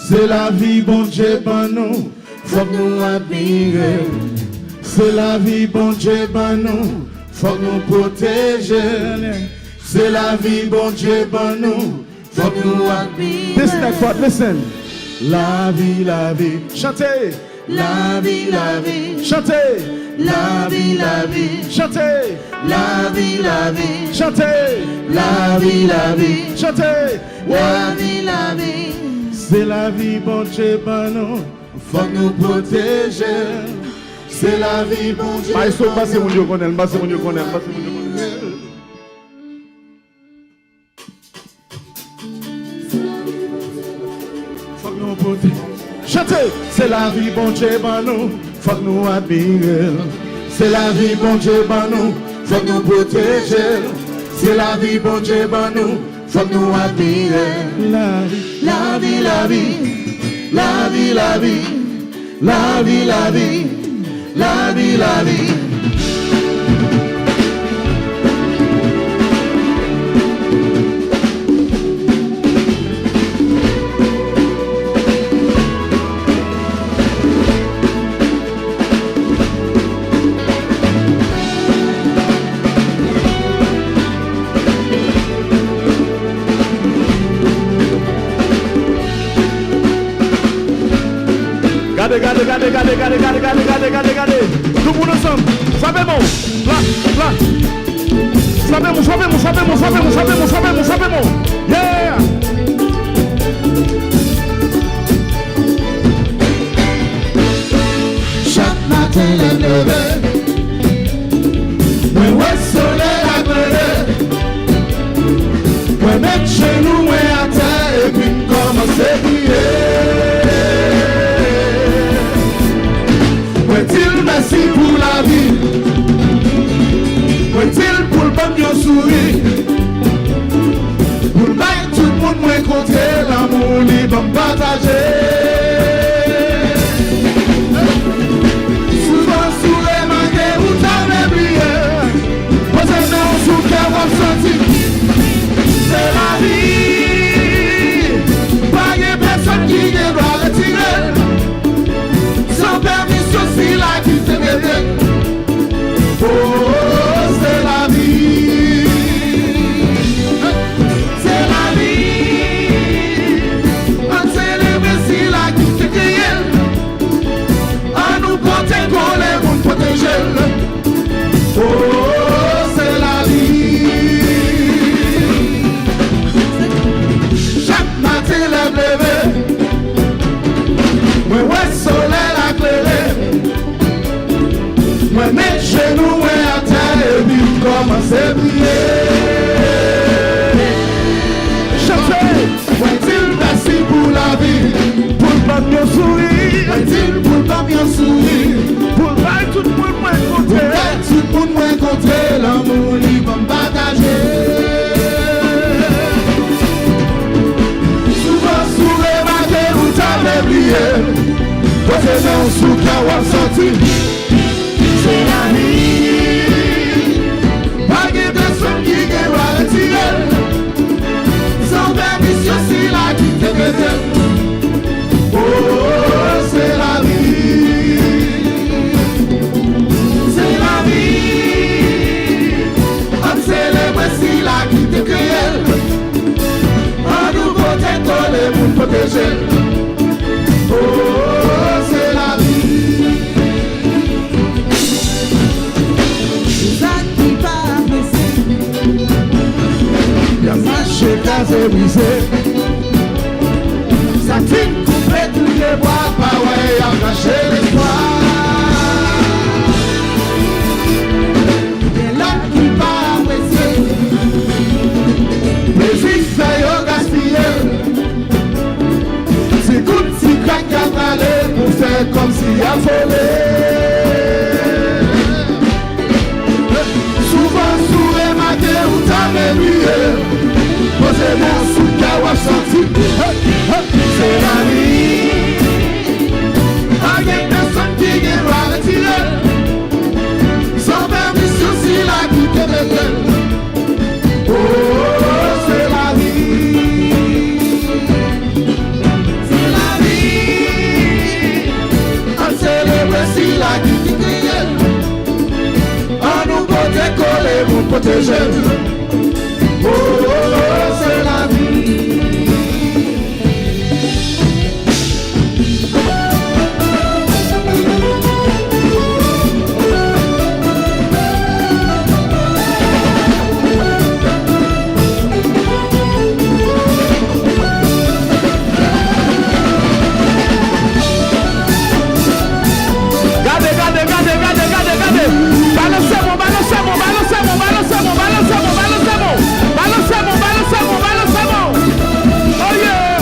Se lavi Bondye ban nou, Fòk nou admire l. Se lavi Bondye ban nou, fòk nou pwoteje l. Se lavi Bondye ban nou, fòk nou admire l. This next part, listen. Lavi, lavi. Chante. Lavi, lavi. Chante. Lavi, lavi. Chante. Lavi, lavi. Chante. Lavi, lavi. Chante. Lavi, lavi. Se lavi Bondye ban nou. Fòk nou pwoteje l. Se lavi Bondye. Maestro, m panse moun yo konnen l, m panse moun yo konnen l, m panse moun yo konnen l. Fòk nou pwoteje. Chante! Se lavi Bondye ban nou, fòk nou admire l. Se lavi Bondye ban nou, fòk nou pwoteje l. Se lavi Bondye ban nou, fòk nou admire l. Lavi, lavi, lavi, lavi, lavi, lavi, lavi, lavi, lavi. Gade, gade, gade, gade, gade, gade, gade, gade, gade, gade. Tout moun ansanm. Frape men w. La, la. Frape men w, frape men w, frape men w, frape men w, frape men w, frape men w, frape men w. Yeah! Chak maten lè m leve, mwen wè solèy la klere. Mwen met jenou mwen atè epi m kòmanse priye. Mwen di l mèsi pou lavi. Mwen di l pou l ban m yon souri. Pou l bay tout moun mwen kontre lanmou li ban m pataje. Souvan si w remake ou ta vle bliye, poze men w sou kè w ap santi. Se lavi. Pa gen pèsonn ki gen dwa retire l. San pèmisyon sila ki te mete l. Oh, se lavi. Se lavi. Ann selebre sila ki te kreye l. Ann nou pote kole moun pwoteje l. Oh, se lavi. Chak maten lè m leve, mwen wè solèy la klere. Mwen met jenou mwen atè epi m kòmanse priye. Chante! Mwen di l mèsi pou lavi. Pou l ban m yon souri. Mwen di l pou l ban m yon souri. Pou l bay tout moun mwen kontre. Pou l bay tout moun mwen kontre lanmou li ban m pataje. Souvan si w remake ou ta vle bliye, poze men w sou kè w ap santi. Se lavi. Pa gen pèsonn ki gen dwa retire l. San pèmisyon sila ki te mete l. Oh, se lavi. Se lavi. Ann selebre sila ki te kreye l. Ann nou pote kole moun pwoteje l. Oh, se lavi. Sa ki pa apresye. Y ap mache kraze brize. Sa ki koupe tout pye bwa pa wè y ap rache lespwa. Gen lòt ki pa apresye. Plezi fè yo gaspiye. Ti kout, ti krak y ap rale pou fè kòmsi y ap vole. Souvan si w remake ou ta vle bliye, poze men w sou kè w ap Oh, oh, oh, se lavi. Gade, gade, gade, gade, gade, gade. Balanse bon, balanse bon, balanse bon, balanse bon, balanse bon, balanse bon. Balanse bon, balanse bon, balanse bon. Oh yeah.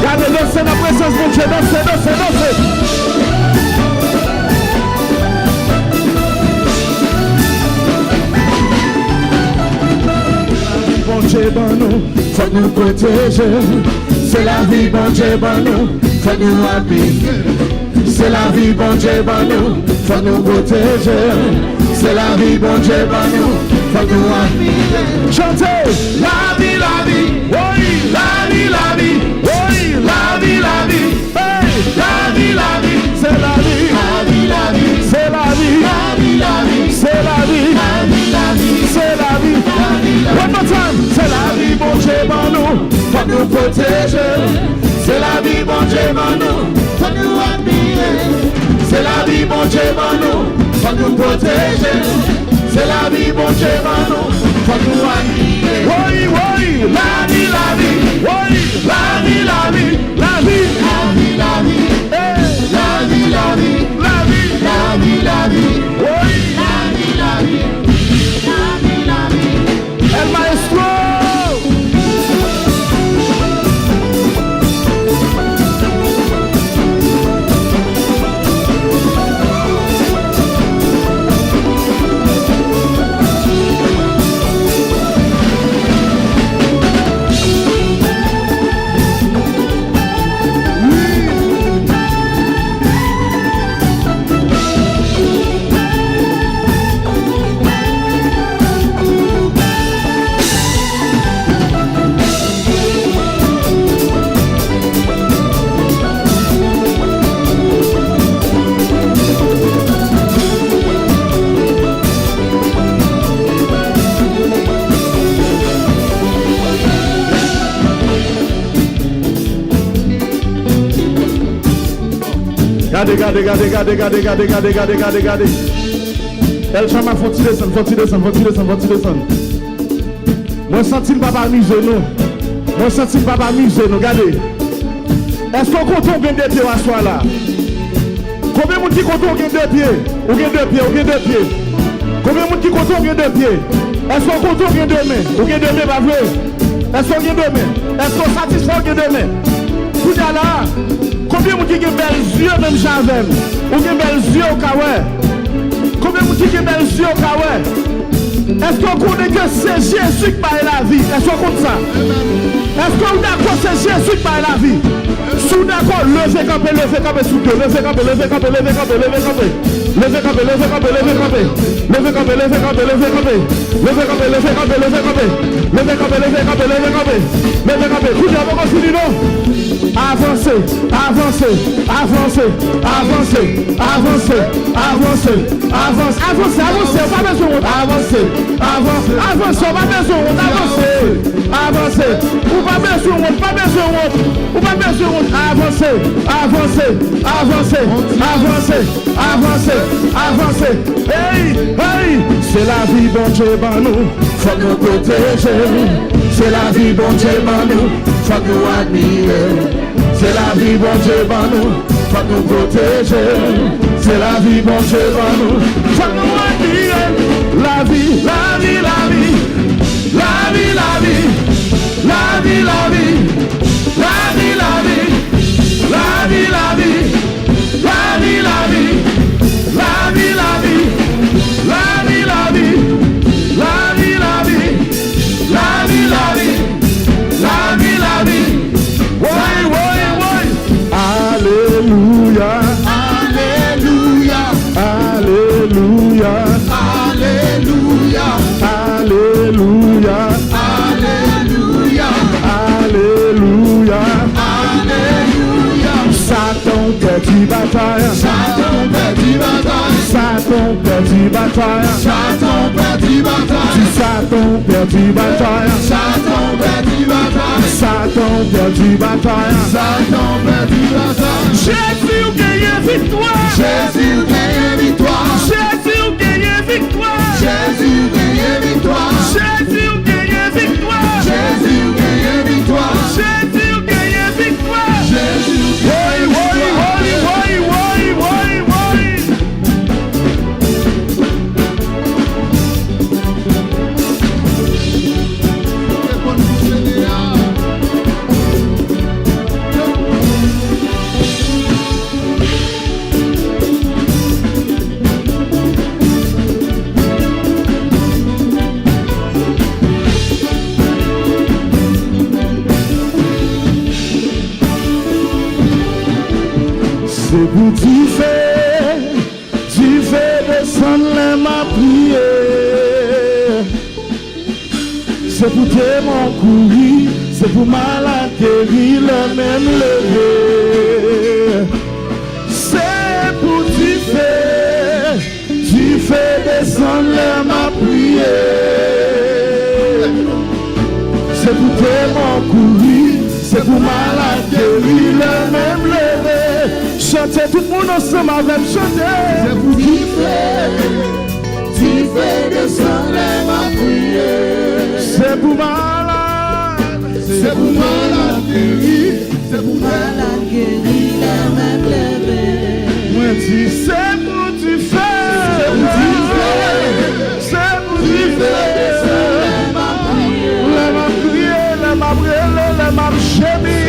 Gade, danse nan prezans Bondye, danse, danse, danse. Bondye ban nou, fòk nou pwoteje l. Se lavi Bondye ban nou, fòk nou apiye l. Se lavi Bondye ban nou, fòk nou pwoteje l. Se lavi Bondye ban nou, fòk nou apiye l. Chante! Lavi, lavi, woy! Lavi, lavi, woy! Lavi, lavi, hey! Lavi, lavi, se lavi. Lavi, lavi, se lavi. Lavi, lavi, se lavi. Lavi, lavi, se lavi. Lavi, lavi. One more time. Se lavi Bondye ban nou, fòk nou pwoteje l. Se lavi Bondye ban nou, fòk nou apiye l. Se lavi Bondye ban nou, fòk nou pwoteje l. Se lavi Bondye ban nou, fòk nou apiye l. Woy, woy, lavi, lavi, woy, lavi, lavi, lavi. Lavi, lavi, hey, lavi, lavi, lavi, lavi, lavi, woy, lavi, lavi, lavi, lavi. El Maestro! Gade, gade, gade, gade, gade, gade, gade, gade, gade, gade, gade. El Chama, fò ti desann, fò ti desann, fò ti desann, fò ti desann. Mwen santi n p ap amize nou. Mwen santi n p ap amize nou. Gade. Èske w kontan w gen de pye w aswè a la? Konbyen moun ki kontan w gen de pye? Ou gen de pye, ou gen de pye. Konbyen moun ki kontan w gen de pye? Èske w kontan w gen de men? Ou gen de men, pa vre? Èske w gen de men? Èske w satisfè w gen de men? Kounye a la, konbyen moun ki gen bèl zye menm jan avè m? Ou gen bèl zye, ou ka wè. Konbyen moun ki gen bèl zye, ou ka wè? Èske w konnen ke se Jezi k bay lavi? Èske w konn sa? Èske w dakò se Jezi k bay lavi? Si w dakò, leve kanpe, leve kanpe, souple. Leve kanpe, leve kanpe, leve kanpe, leve kanpe. Leve kanpe, leve kanpe, leve kanpe. Leve kanpe, leve kanpe, leve kanpe. Leve kanpe, leve kanpe, leve kanpe. Leve kanpe, leve kanpe, leve kanpe. Leve kanpe. Kounye a poko fini non. Avanse, avanse, avanse, avanse, avanse, avanse, avanse, avanse, avanse, ou pa bezwen wont, avanse, avanse, avanse, ou pa bezwen wont, avanse, avanse, ou pa bezwen wont, pa bezwen wont, ou pa bezwen wont, avanse, avanse, avanse, avanse, avanse, avanse, hey, hey, se lavi Bondye ban nou, fòk nou pwoteje l, se lavi Bondye ban nou, fòk nou admire l. Se lavi Bondye ban nou, fòk nou pwoteje l. Se lavi Bondye ban nou, fòk nou admire l. Lavi, lavi, lavi. Lavi, lavi. Lavi, lavi. Lavi, lavi. Lavi, lavi. Lavi, lavi. Lavi, lavi. Lavi, lavi. Lavi, lavi. Lavi, lavi. Lavi, lavi. Woy, woy, woy. Ale. Pèdi batay. Satan pèdi batay. Satan pèdi batay. Satan pèdi batay. Di Satan pèdi batay. Satan pèdi batay. Satan pèdi batay. Satan pèdi batay. Jezi ou genyen viktwa. Jezi ou genyen viktwa. Jezi ou genyen viktwa. Jezi ou genyen viktwa. Jezi ou genyen viktwa. Jezi ou genyen viktwa. Jezi ou genyen viktwa. Jezi ou genyen viktwa. Woy, woy, woy, woy, woy, woy, woy. Se pou dife, dife desann lè m ap priye. Se pou demon kouri, se pou malad geri lè men m leve. Se pou dife, dife desann lè m ap priye. Se pou demon kouri, se pou malad geri lè men m leve. Chante tout moun ansanm avè m, chante. Se pou dife, dife desann lè m ap priye. Se pou malad, se pou malad geri, se pou malad geri lè men m leve. Mwen di se pou dife, se pou dife, se pou dife desann lè m ap priye. Lè m ap kriye, lè m ap rele, lè m ap jemi.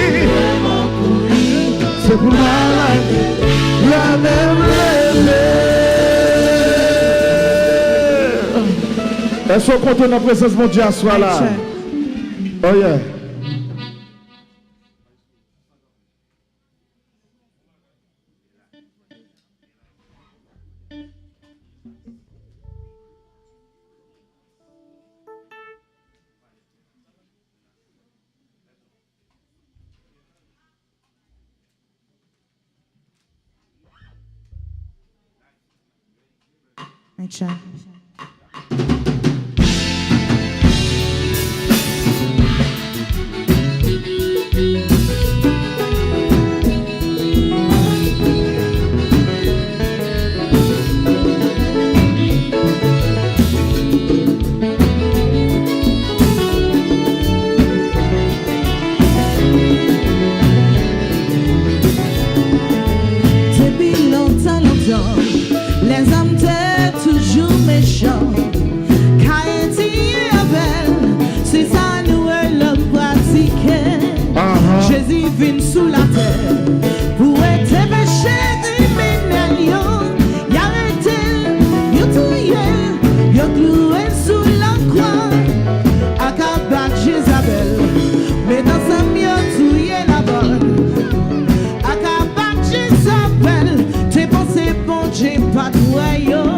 Se pou malad lè men m leve. Èske w kontan nan prezans Bondye aswè la? Oh yeah. Depi lontan, lontan, lèzòm te toujou mechan. Kayen tiye Abèl, se sa nou wè lòm pratike. Jezi vin sou latè pou wete peche kriminèl yo. Y arete l, yo touye l, yo klouwe l sou lakwa. Akab ak Jezabèl met ansanm, yo touye Nabòt. Akab ak Jezabèl te panse Bondye pa t wè yo.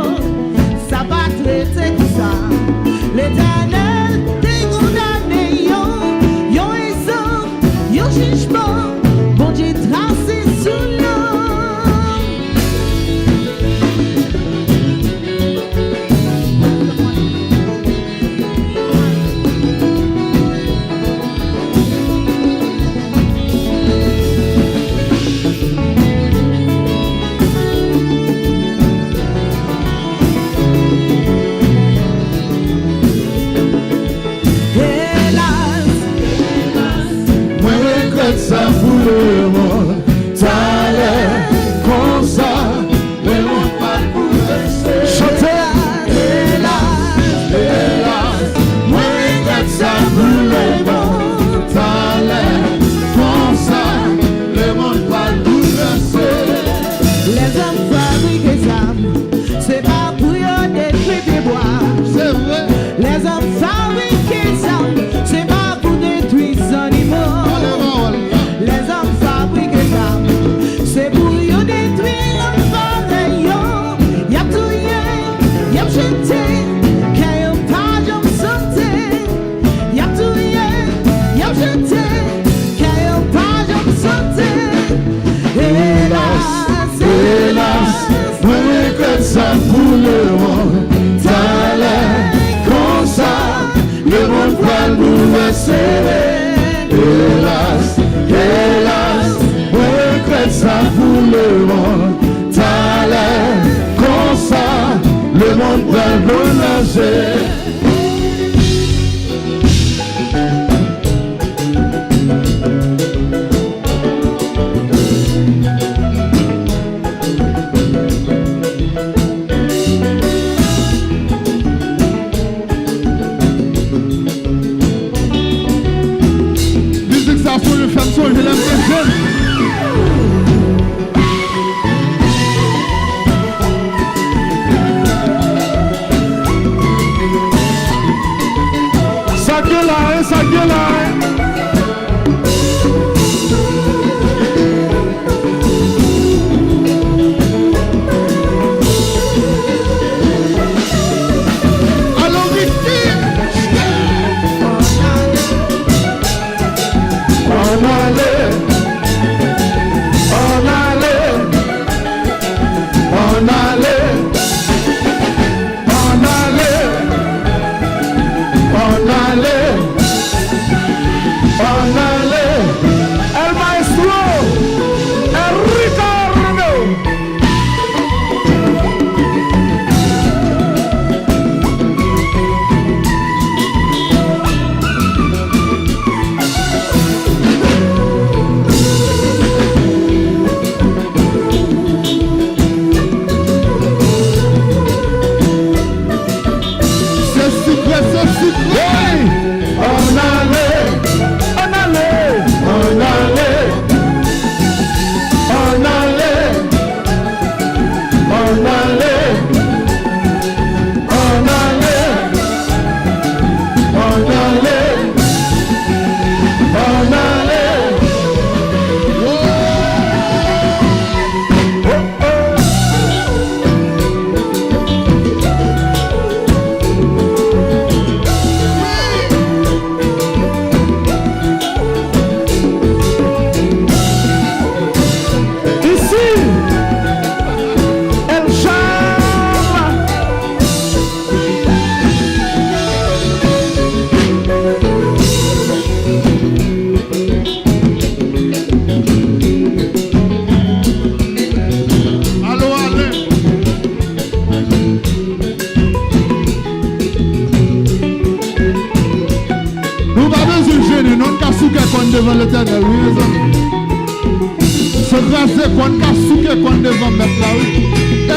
Kòn ka souke kòn devan mèt la, wi.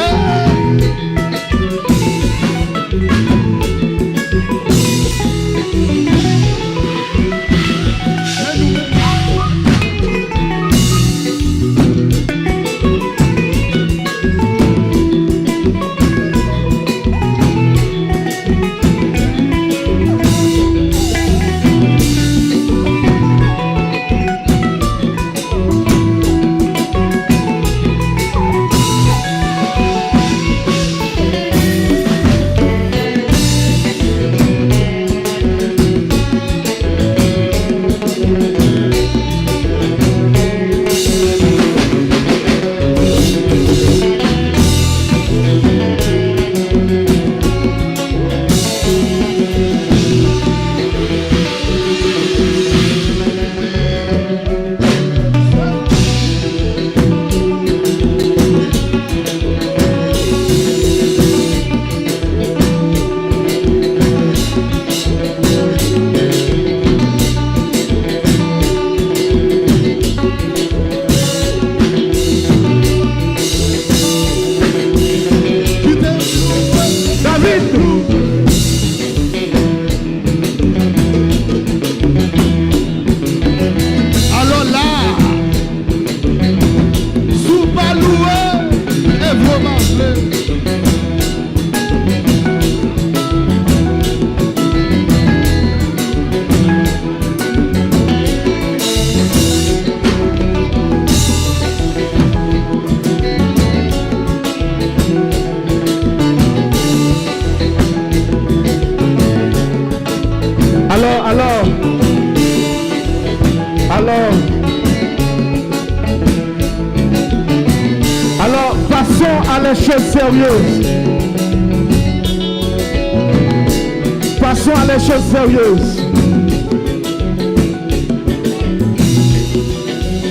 Eh! David! Alò la, si w pa louwe, Evre pa vle. Alò, alò, alò, alò, passons à les choses sérieuses. Passons à les choses sérieuses.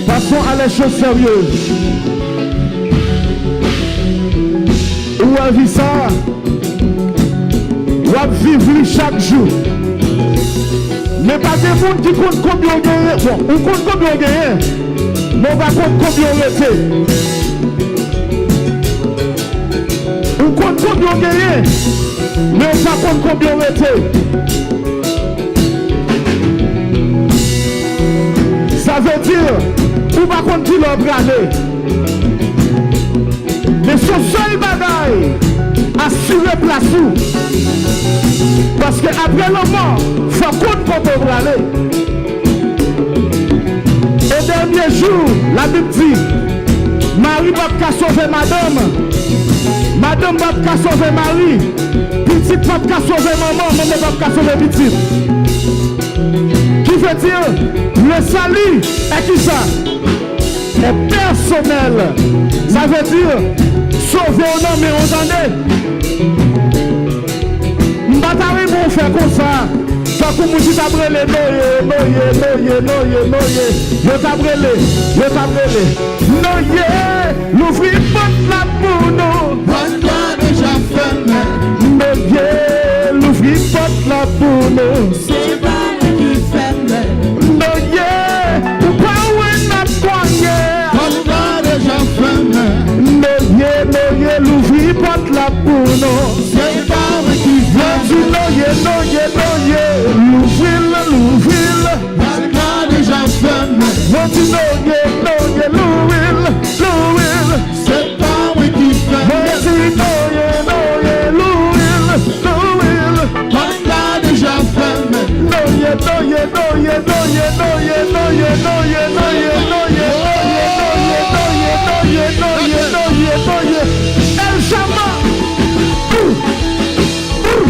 Passons à les choses sérieuses. Ou wè vi sa, w ap viv li chak jou. Men pa gen moun ki konn konbyen w genyen. Bon, ou konn konbyen w genyen, men w pa konn konbyen w rete. Ou konn konbyen w genyen, men w pa konn konbyen w rete. Sa vle di, ou pa konn kilè w prale. Men se yon sèl bagay, asire plas ou. Paske apre lanmò, fò w konn kote w prale. O dènye jou, Labib di, mari p ap ka sove madanm, madanm p ap ka sove mari, pitit p ap ka sove manman, manman p ap ka sove pitit. Ki vle di, le salut est kisa? Est personnel. Sa vle di, sove w nan men w, tande. M pa ta renmen w fè konsa. Tankou moun ki t ap rele Noye, Noye, Noye, Noye, Noye. Yo t ap rele, yo t ap rele. Noye, louvri pòt la pou nou. Pòt la deja fèmen. Noye, louvri pòt la pou nou. Se pa mwen ki fèmen. Noye, ou pa wè n ap konye. Pòt la deja fèmen. Noye, Noye, louvri pòt la pou nou. Se pa mwen ki fèmen. Mwen di Noye, Noye, Noye, louvri l, louvri l. Pòt la deja fèmen. Mwen di Noye, Noye, louvri l, louvri l. Se pa mwen ki fèmen. Mwen di Noye, Noye, louvri l, louvri l. Pòt la deja fèmen. Noye, Noye, Noye, Noye, Noye, Noye, Noye, Noye, Noye, Noye, Noye, Noye, Noye, Noye, Noye, Noye, Noye, Noye, Noye. El Shama. Ouh. Ouh.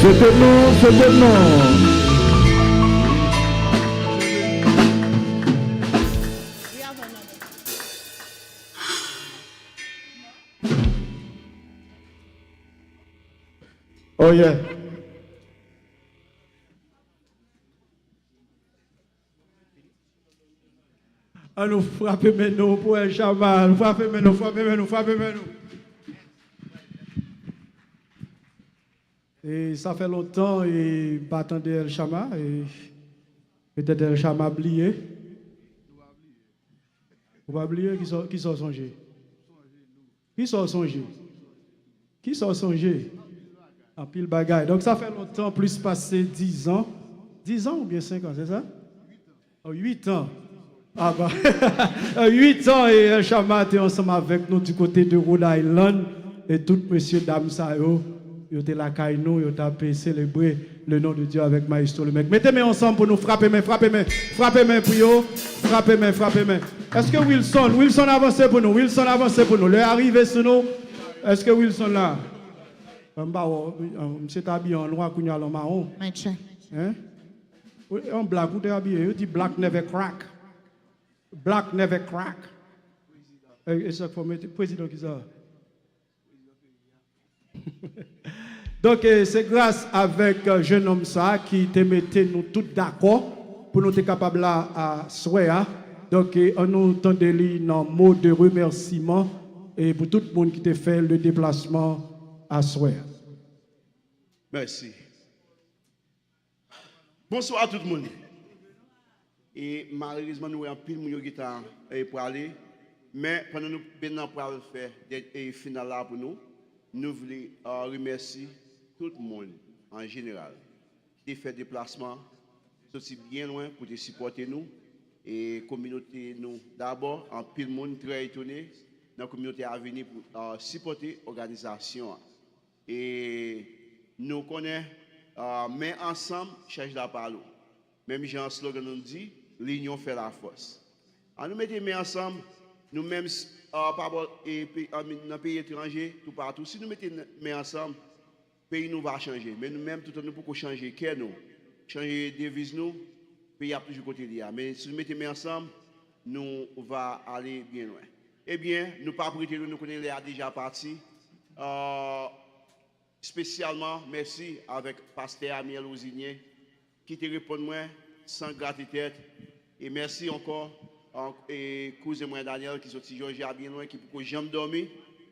Fete nou, fete nou. Oh yeah. An nou frape men nou pou El Chama. Frape men nou, frape men nou, frape men nou. E sa fè lontan e m pa tande El Chama. E petèt El Chama bliye. Ou pa bliye? Kisa, kisa w sonje? Kisa w sonje? Kisa w sonje? Anpil bagay. Donk, sa fè lontan, plis pase dizan. Dizan oubyen senk an, se sa? Oh, uit an. Ah, ba. Uit an, e El Chama te ansanm avèk nou du côté de Rhode Island. E tout mesye dam sa yo, yo te lakay nou, yo t ap selebre le nom de Dieu avec Maestro Lemec. Mete men ansanm pou nou frape men, frape men, frape men pou yo. Frape men, frape men. Èske Wilson, Wilson avanse pou nou, Wilson avanse pou nou. Lè a rive sou nou. Èske Wilson la? M pa wè, misye t abiye an nwa, kounye a l an mawon. Hein? Yon black, ou te abiye, yo di black never crack. Black never crack. E, e sa k fò mete, prezidan ki sa? Donk, e, se gras avèk, e, jennonm sa a ki te mete nou tout dakò pou nou te kapab la aswè a. Donk, e, ann nou tande li nan mo de remèsiman e pou tout moun ki te fè le deplasman aswè a. Mèsi. Bonswa tout moun. E malerezman, nou wè anpil moun yo gentan, e, prale. Men, pandan nou, Benan pral fè dè-, e, final la pou nou, nou vle, a, remèsye tout moun an jeneral ki te fè deplasman, soti byen lwen pou te sipòte nou. E kominote nou dabò, anpil moun trè etone nan kominote a vini pou, a, sipòte òganizasyon an. E nou konnen, a, men ansanm, chaj la pa lou. Menm jan slogan nou di, linyon fè lafòs. Ann nou mete men ansanm, nou menm, a, pa bò, e, pe-, a, nan peyi etranje, toupatou. Si nou mete n-, men ansanm, peyi nou va chanje. Men nou menm, toutan nou poko chanje kè nou, chanje deviz nou, peyi ap toujou kote li a. Men si nou mete men ansanm, nou va ale byen lwen. Ebyen, nou p ap rete lwen, nou konnen lè a deja pati. A, Espesyalman, mèsi avèk pastè Amiel Rosinien ki te reponn mwen san grate tèt. E mèsi ankò, an-, e kouzen mwen Daniel ki soti Jòjya byen lwen, ki poko janm dòmi,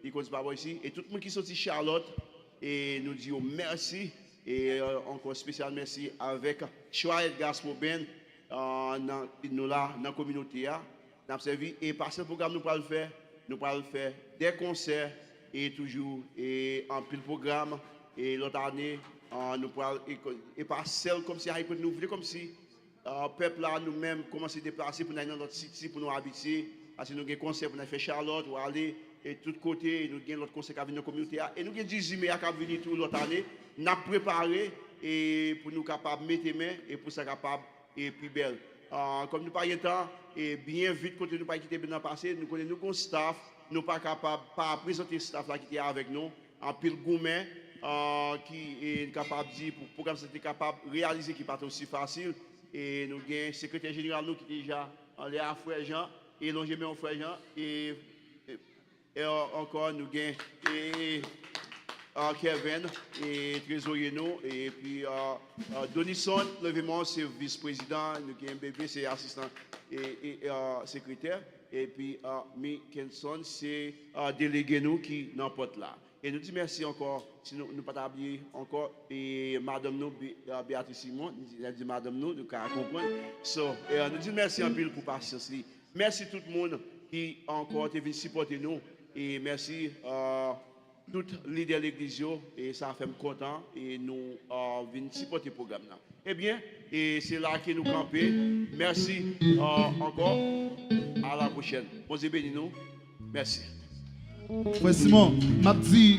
li konn se pa bò isi. E tout moun ki soti Charlotte, e nou di yo mèsi. E, e, ankò espesyal mèsi avèk Chwa Edgaspo Band, a, nan, nou la, nan kominote a. N ap sèvi, e pa sèl pwogram nou pral fè, nou pral fè de konsè, e toujou, e anpil pwogram, e lòt ane, a, nou pral, e, e pa sèl kòmsi a, e nou vle kòmsi, a, pèp la, nou menm, kòmanse deplase pou n al nan lòt siti, pou nou abitye, paske nou gen konsè pou n al fè Charlotte, ou ale, e tout kote, e nou gen lòt konsè k ap vin nan kominote a, e nou gen dizuit me a k ap vini tou lòt ane, n ap prepare, e pou nou kapab mete men, e pou sa kapab e pi bèl. A, kòm nou pa gen tan, e byen vit kote nou pa kite Benan pase, nou konnen nou gon staff, nou pa kapab pa prezante staff la ki te avèk nou, anpil goumen, a, ki, e, kapab di pou pwogram sa te kapab reyalize ki pa t osi fasil, e nou gen sekretè jeneral nou ki deja anlè a, frè Jean, e lonje men w, frè Jean, e, e, E, a, ankò, nou gen, e, a, Kevin, e, trezorye nou, epi, a, a, Donison, leve men w, se vis prezidan, nou gen Bebe, se asistan, e, e, a, sekretè, epi, a, Mickenson, se, a, delege nou ki nan pòt la. E nou di mèsi ankò, si nou, nou pa ta bliye ankò, e, madanm nou, Be-, a, Beatrice Simon, nou di, nou di madanm nou, nou ka konprann. So, e, nou di l mèsi anpil pou pasyans li. Mèsi tout moun ki ankò te vin sipòte nou. E mèsi, a, tout lidè legliz yo. E sa fè m kontan. E nou, a, vin sipòte pwogram nan. Ebyen, e se la ke nou kanpe. Mèsi, a, ankò. A la pwochèn. Bondye beni nou. Mèsi. Frè Simon, m ap di,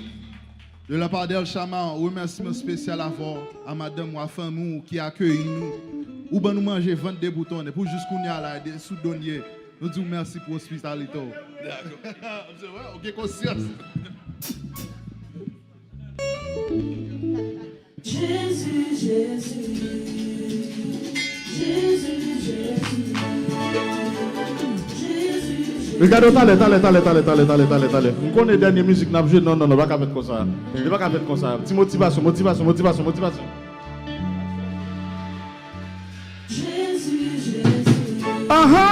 de la part d'El Chama, yon remèsiman espesyal avè w, a madanm ou, a fanmi w ki akeyi nou. Ou ban nou manje vant de bouton, epi w jis kounye a la, de sou do n ye. Nou di w mèsi pou ospitalite w. Dakò. Ou gen konsyans. Ricardo, talè, talè, talè, talè, talè, talè, talè, talè. M konnen dènye mizik n ap jwe, non, non, non, pa ka fèt konsa. Li pa ka fèt konsa. Ti motivasyon, motivasyon, motivasyon, motivasyon. Aha!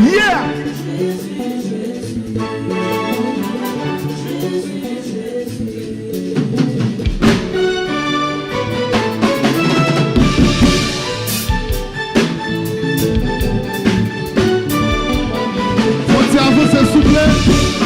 Yeah! Fò ti avanse, souple.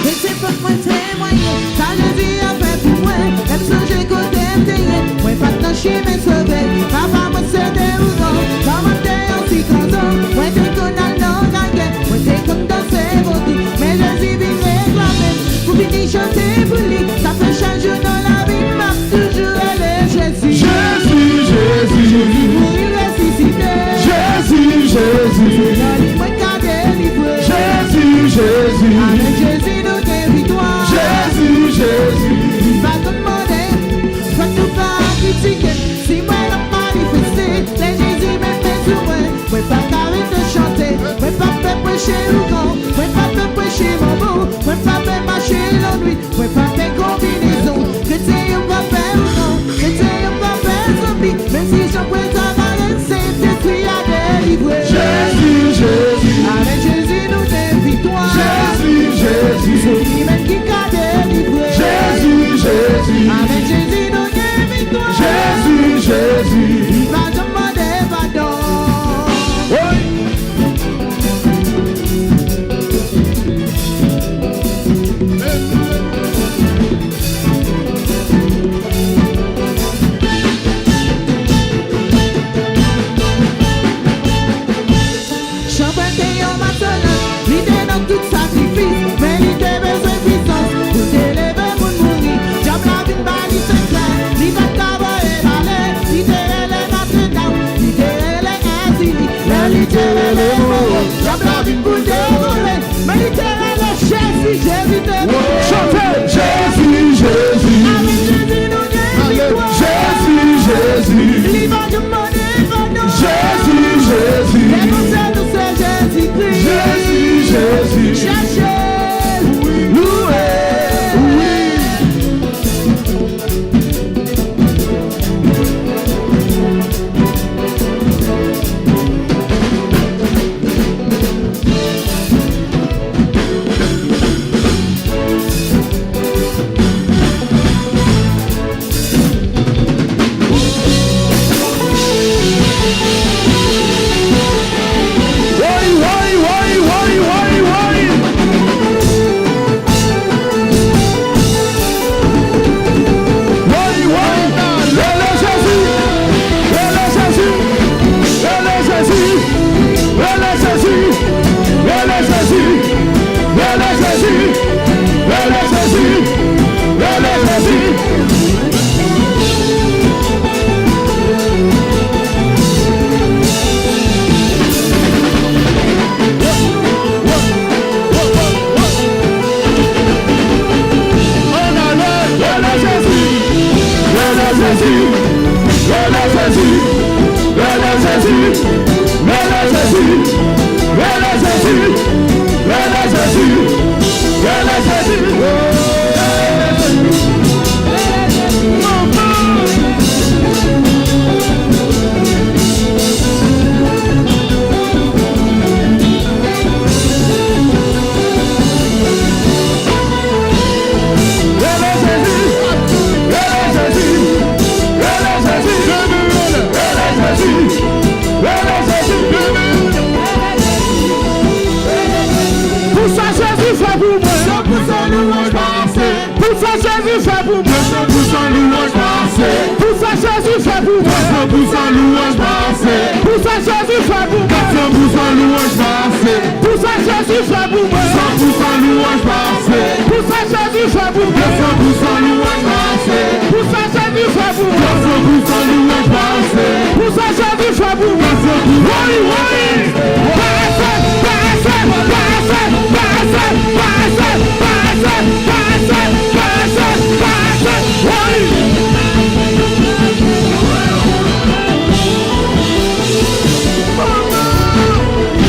Mete pòt mwen temwaye, sa Jezi a fè pou mwen. Lè m sonje kote m te ye, mwen pa t nan chimen sove. Papa mwen se te ougan, manman m te yon ti kanzon. Mwen te konn al nan lagè, mwen te konn danse vodi. Men Jezi vin reklame m pou vini chante pou li. Sa fè chak jou nan lavi m, m ap toujou rele Jezi. Jezi, Jezi. Jezi mouri, l resisite. Jezi, Jezi. Se nan li mwen ka delivre. Jezi, Jezi. Avèk Jezi nou gen viktwa. Jezi, Jezi. Li pa konn mande, fòk nou pa kritike. Si mwen ap manifeste, lè Jezi met men sou mwen, mwen pa ka rete chante. Mwen pa pè preche ougan, mwen pa pè preche manbo, mwen pa pè mache lannwit. Mwen pa fè konbinezon, kretyen yo pa fè ou non, kretyen yo pa fè zanmi, menm si jan pwen travay, Sentespri a delivre. Jezi, Jezi. Avèk Jezi nou gen viktwa. Jezi, Jezi. Se li menm ki ka delivre. Jezi, Jezi. Avèk Jezi nou gen viktwa. Jezi, Jezi. Li pa janm mande padon. Woy! Chanpwèl te yon masonan, li te nan tout sakrifis, men li te bezwen pwisans pou l te leve moun mouri. Dyab la vin ba li sekrè, li pa t ka voye l ale, li te rele Notredam, li te rele Èzili, lè li te rele Moro, dyab la vin pou l te vole. Men li te rele Jezi, Jezi te vini. Chante! Jezi, Jezi. Avèk Jezi nou gen viktwa. Jezi, Jezi. Li pa janm mande padon. Jezi, Jezi. Levangil nou se Jezikri. Jezi, Jezi. Chèche l, louwe l. Wi. Woy, woy, woy, woy, woy, woy. Woy, woy, rele Jezi, rele Jezi, rele Jezi, rele Jezi, rele Jezi, rele Jezi, rele Jezi, rele Jezi. Ann ale, rele Jezi, rele Jezi, rele Jezi, rele Jezi, rele Jezi, rele Jezi, rele Jezi, rele Jezi. Manman! Rele Jezi! Rele Jezi! Rele Jezi! Rele Jezi! Rele Jezi! Pou sa Jezi fè pou mwen. San pou sa louwanj pa ase. Pou sa Jezi fè pou mwen. San pou sa louwanj pa ase. Pou sa Jezi fè pou mwen. San pou sa louwanj pa ase. Pou sa Jezi fè pou mwen. San pou sa louwanj pa ase. Pou sa Jezi fè pou mwen. San pou sa louwanj pa ase. Pou sa Jezi fè pou mwen. San pou sa louwanj pa ase. Pou sa Jezi fè pou mwen. San pou sa louwanj pa ase. Pou sa Jezi fè pou mwen. Woy, woy. Pa ase, pa ase, pa ase, pa ase, pa ase, pa ase, pa ase, pa ase, pa ase. Woy. Manman.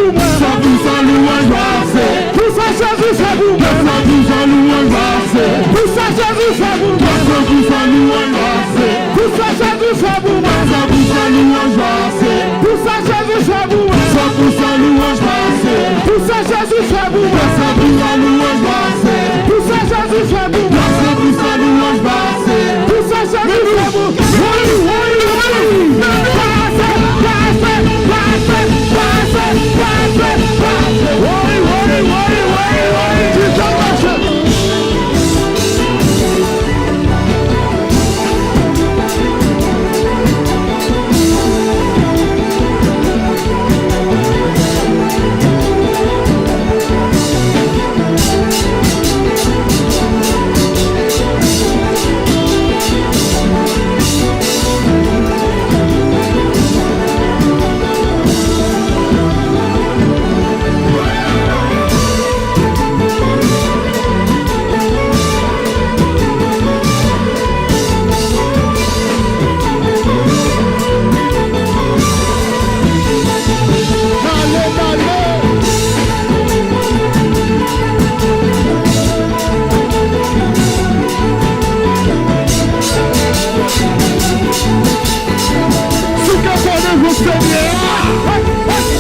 San pou san louwanj pase. Pou sa Jezi fè pou mwen. San pou san louwanj pase. Pou sa Jezi fè pou mwen. San pou san louwanj pase. Pou sa Jezi fè pou mwen. San pou san louwanj pase. Pou sa Jezi fè pou mwen. San pou san louwanj pase. Pou sa Jezi fè pou mwen. San pou san louwanj pase. Pou sa Jezi fè pou mwen. San pou san louwanj pase. Pou sa Jezi fè pou mwen. Woy, woy, woy. Pase, pase, pase, pase, pase, pase. Woy, woy, woy, woy, woy. Di sa mache. Sou ke fò devan Senyè a.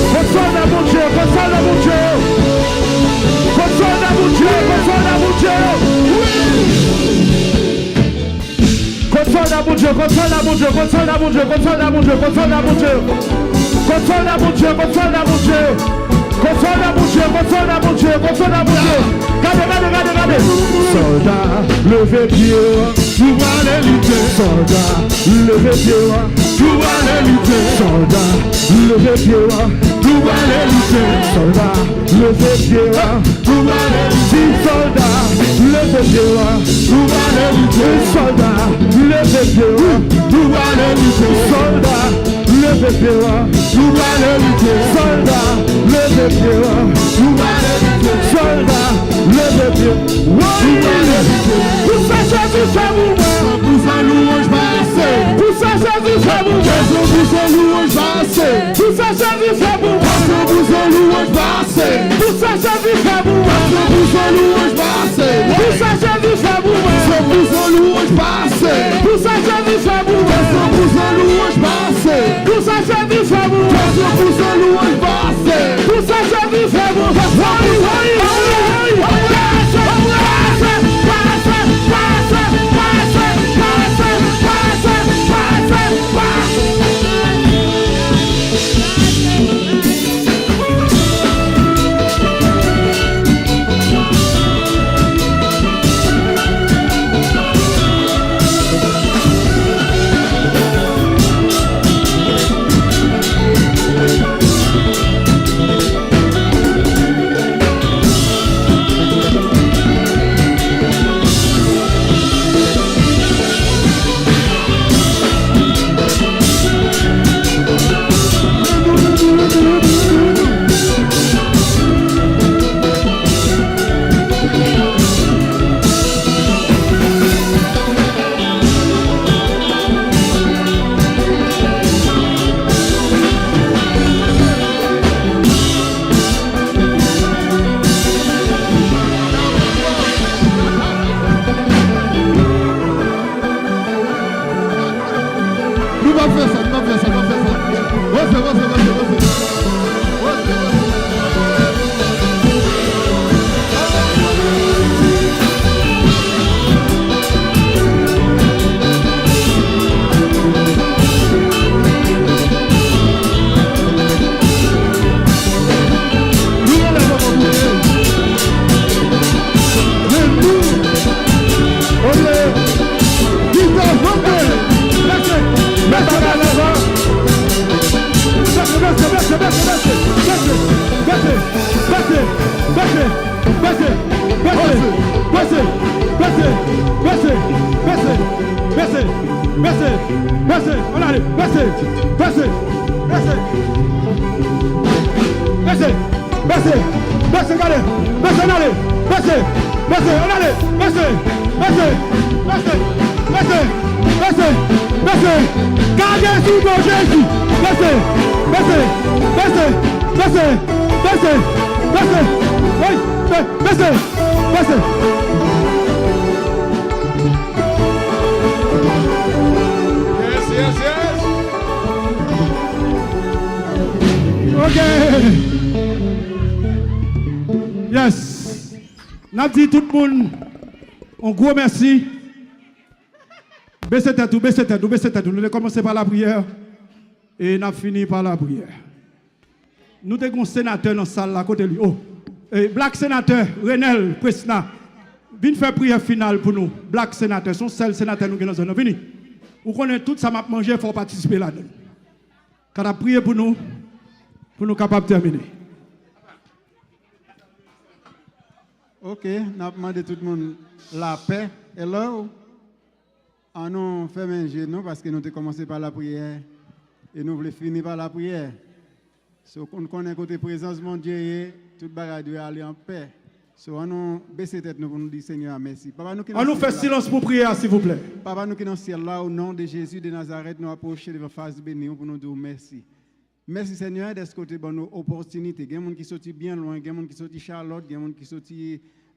Kot sòlda Bondye yo, kot sòlda Bondye yo. Kot sòlda Bondye yo, kot sòlda Bondye yo. Kot sòlda Bondye, kot sòlda Bondye, kot sòlda Bondye, kot sòlda Bondye, kot sòlda Bondye. Kot sòlda Bondye, kot sòlda Bondye. Kot sòlda Bondye, kot sòlda Bondye, kot sòlda Bondye. Gade, gade, gade, gade. Sòlda, leve pye w. Nou prale lite. Sòlda, leve pye w. Nou prale lite. Sòlda, leve pye w. Nou prale lite. Sòlda, leve pye w. Nou prale lite. Sòlda, leve pye w. Nou prale lite. Sòlda, leve pye w. Nou prale lite. Sòlda, leve pye w. Nou prale lite. Sòlda, leve pye w. Nou prale lite. Sòlda, leve pye w. Woy! Nou prale lite. Pou sa Jezi fè pou mwen. San pou san louwanj pase. Pou sa Jezi fè pou mwen. San pou san louwanj pase. Pou sa Jezi fè pou mwen. San pou san louwanj pase. Pou sa Jezi fè pou mwen. San pou san louwanj pase. Pou sa Jezi fè pou mwen. San pou san louwanj pase. Pou sa Jezi fè pou mwen. San pou san louwanj pase. Pou sa Jezi fè pou mwen. San pou san louwanj pase. Pou sa Jezi fè pou mwen. Woy, woy, woy, woy. Pase, pase, pase. Bese! Bese! Bese! Bese! Bese! Gade! Bese! N ale! Bese! Bese! N ale! Bese! Bese! Bese! Bese! Bese! Bese! Gade sou do Jezi! Bese! Bese! Bese! Bese! Bese! Bese! Woy! Be-, bese! Bese! Yes, yes, yes! Ok. Yes. N ap di tout moun yon gwo mèsi. Bese tèt ou, bese tèt ou, bese tèt ou. Nou te kòmanse pa lapriyè e n ap fini pa lapriyè. Nou te gen yon senatè nan sal la, kote li? Oh, eh, Black Senatè Renel Presna, vin fè priyè final pou nou. Black Senatè, se yon sèl senatè nou gen nan zòn nan. Vini. Ou konnen tout sa m ap manje, fò w patisipe ladan l. Ka n ap priye pou nou, pou nou kapab tèmine. Ok, n ap mande tout moun lapè. Hello. An nou fèmen je nou, paske nou te kòmanse pa lapriyè e nou vle fini pa lapriyè. So, nou konnen kote prezans Bondye ye, tout bagay dwe ale an pè. So, an nou bese tèt nou pou nou di Senyè a mèsi. Papa nou ki nan An nou fè syèl la, silans pou priyè a, silvouplè. Papa nou ki nan syèl la, o non de Jezi de Nazarèt, nou apwoche devan fas beni w pou nou di w mèsi. Mèsi, Senyè, dèske w te ban nou opòtinite. Gen moun ki soti byen lwen, gen moun ki soti Chalòt, gen moun ki soti,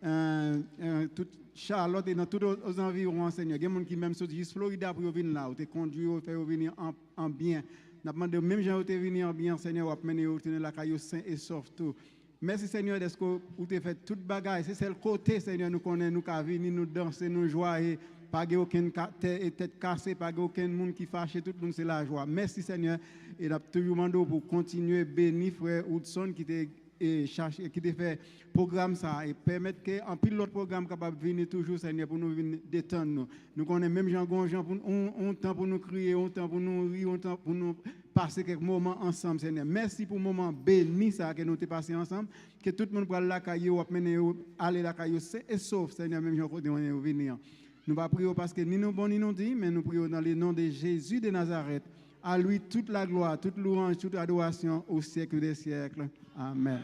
eh, eh, tout Chalòt e nan tout o-, ozanviwon an, Senyè. Gen moun ki menm soti jis Florida pou yo vin la. Ou te kondwi yo, fè yo vini an, an byen. N ap mande w, menm jan yo te vini an byen, Senyè, w ap mennen yo tounen lakay yo sen e sòf tou. Mèsi, Senyè, dèske w te fè tout bagay. Se sèl kote, Senyè, nou konnen nou ka vini, nou danse, nou jwaye. Pa gen okenn ka-, tè-, e tèt kase, pa gen okenn moun ki fache, tout moun se lajwa. Mèsi, Senyè, e n ap toujou mande w pou w kontinye beni frè Woodson ki te, e, chache, ki te fè pwogram sa a, e pèmèt ke anpil lòt pwogram kapab vini toujou, Senyè, pou nou vin detann nou. Nou konnen menm jan gon jan pou n-, on, on tan pou nou kriye, on tan pou nou ri, on tan pou nou pase kèk moman ansanm, Senyè. Mèsi pou moman beni sa a ke nou te pase ansanm. Ke tout moun pral lakay yo, w ap mennen yo ale lakay yo sen e sof, Senyè, menm jan kote w mennen yo vini an. Nou pa priye w paske ni nou bon ni nou diy, men nou priye w dans le nom de Jésus de Nazareth. À lui toute la gloire, toute louange, toute adoration au siècle des siècles. Amen.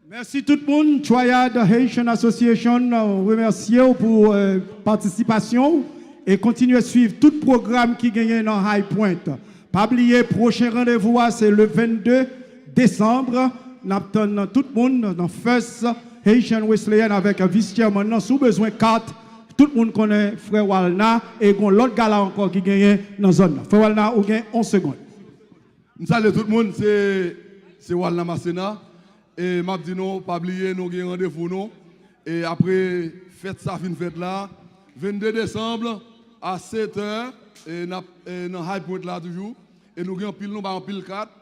Mèsi tout moun. Triad Haitian Association, euh, remèsye w pou, euh, patisipasyon w e kontinye swiv tout pwogram ki genyen nan High Point. Pa bliye, pwochen randevou a se le vennde desanm. N ap tann tout moun nan First Haitian Wesleyan avèk vis chairman nan. Si w bezwen kat, tout moun konnen frè Walna e gon lòt gala ankò ki genyen nan zòn nan. Frè Walna, ou gen yon segonn. M salye tout moun, se, se Walna Masséna. E m ap di nou, pa bliye, nou gen randevou nou. E apre fèt sa fin fèt la, vennde desanm, a sèt è, e n ap, e nan High Point la toujou. E nou gen anpil, nou bay anpil kat.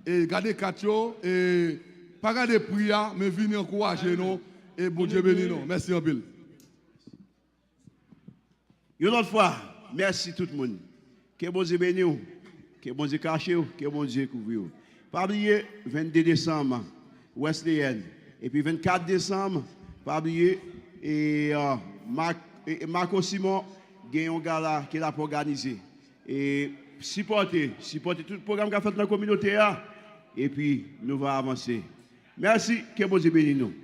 E gade kat yo, e pa gade pri a, men vini ankouraje nou. E Bondye beni nou. Mèsi anpil. Yon lòt fwa, mèsi tout moun. Ke Bondye beni w. Ke Bondye kache w. Ke Bondye kouvri w. Pa bliye, vennde desanm, Wesleyan. Epi vennkat desanm, pa bliye, e, a, Mak-, e, e, Marco Simon gen yon gala ke l ap òganize. E sipòte, sipòte tout pwogram k ap fèt nan kominote a. Epi nou va avanse. Mèsi, ke Bondye beni nou.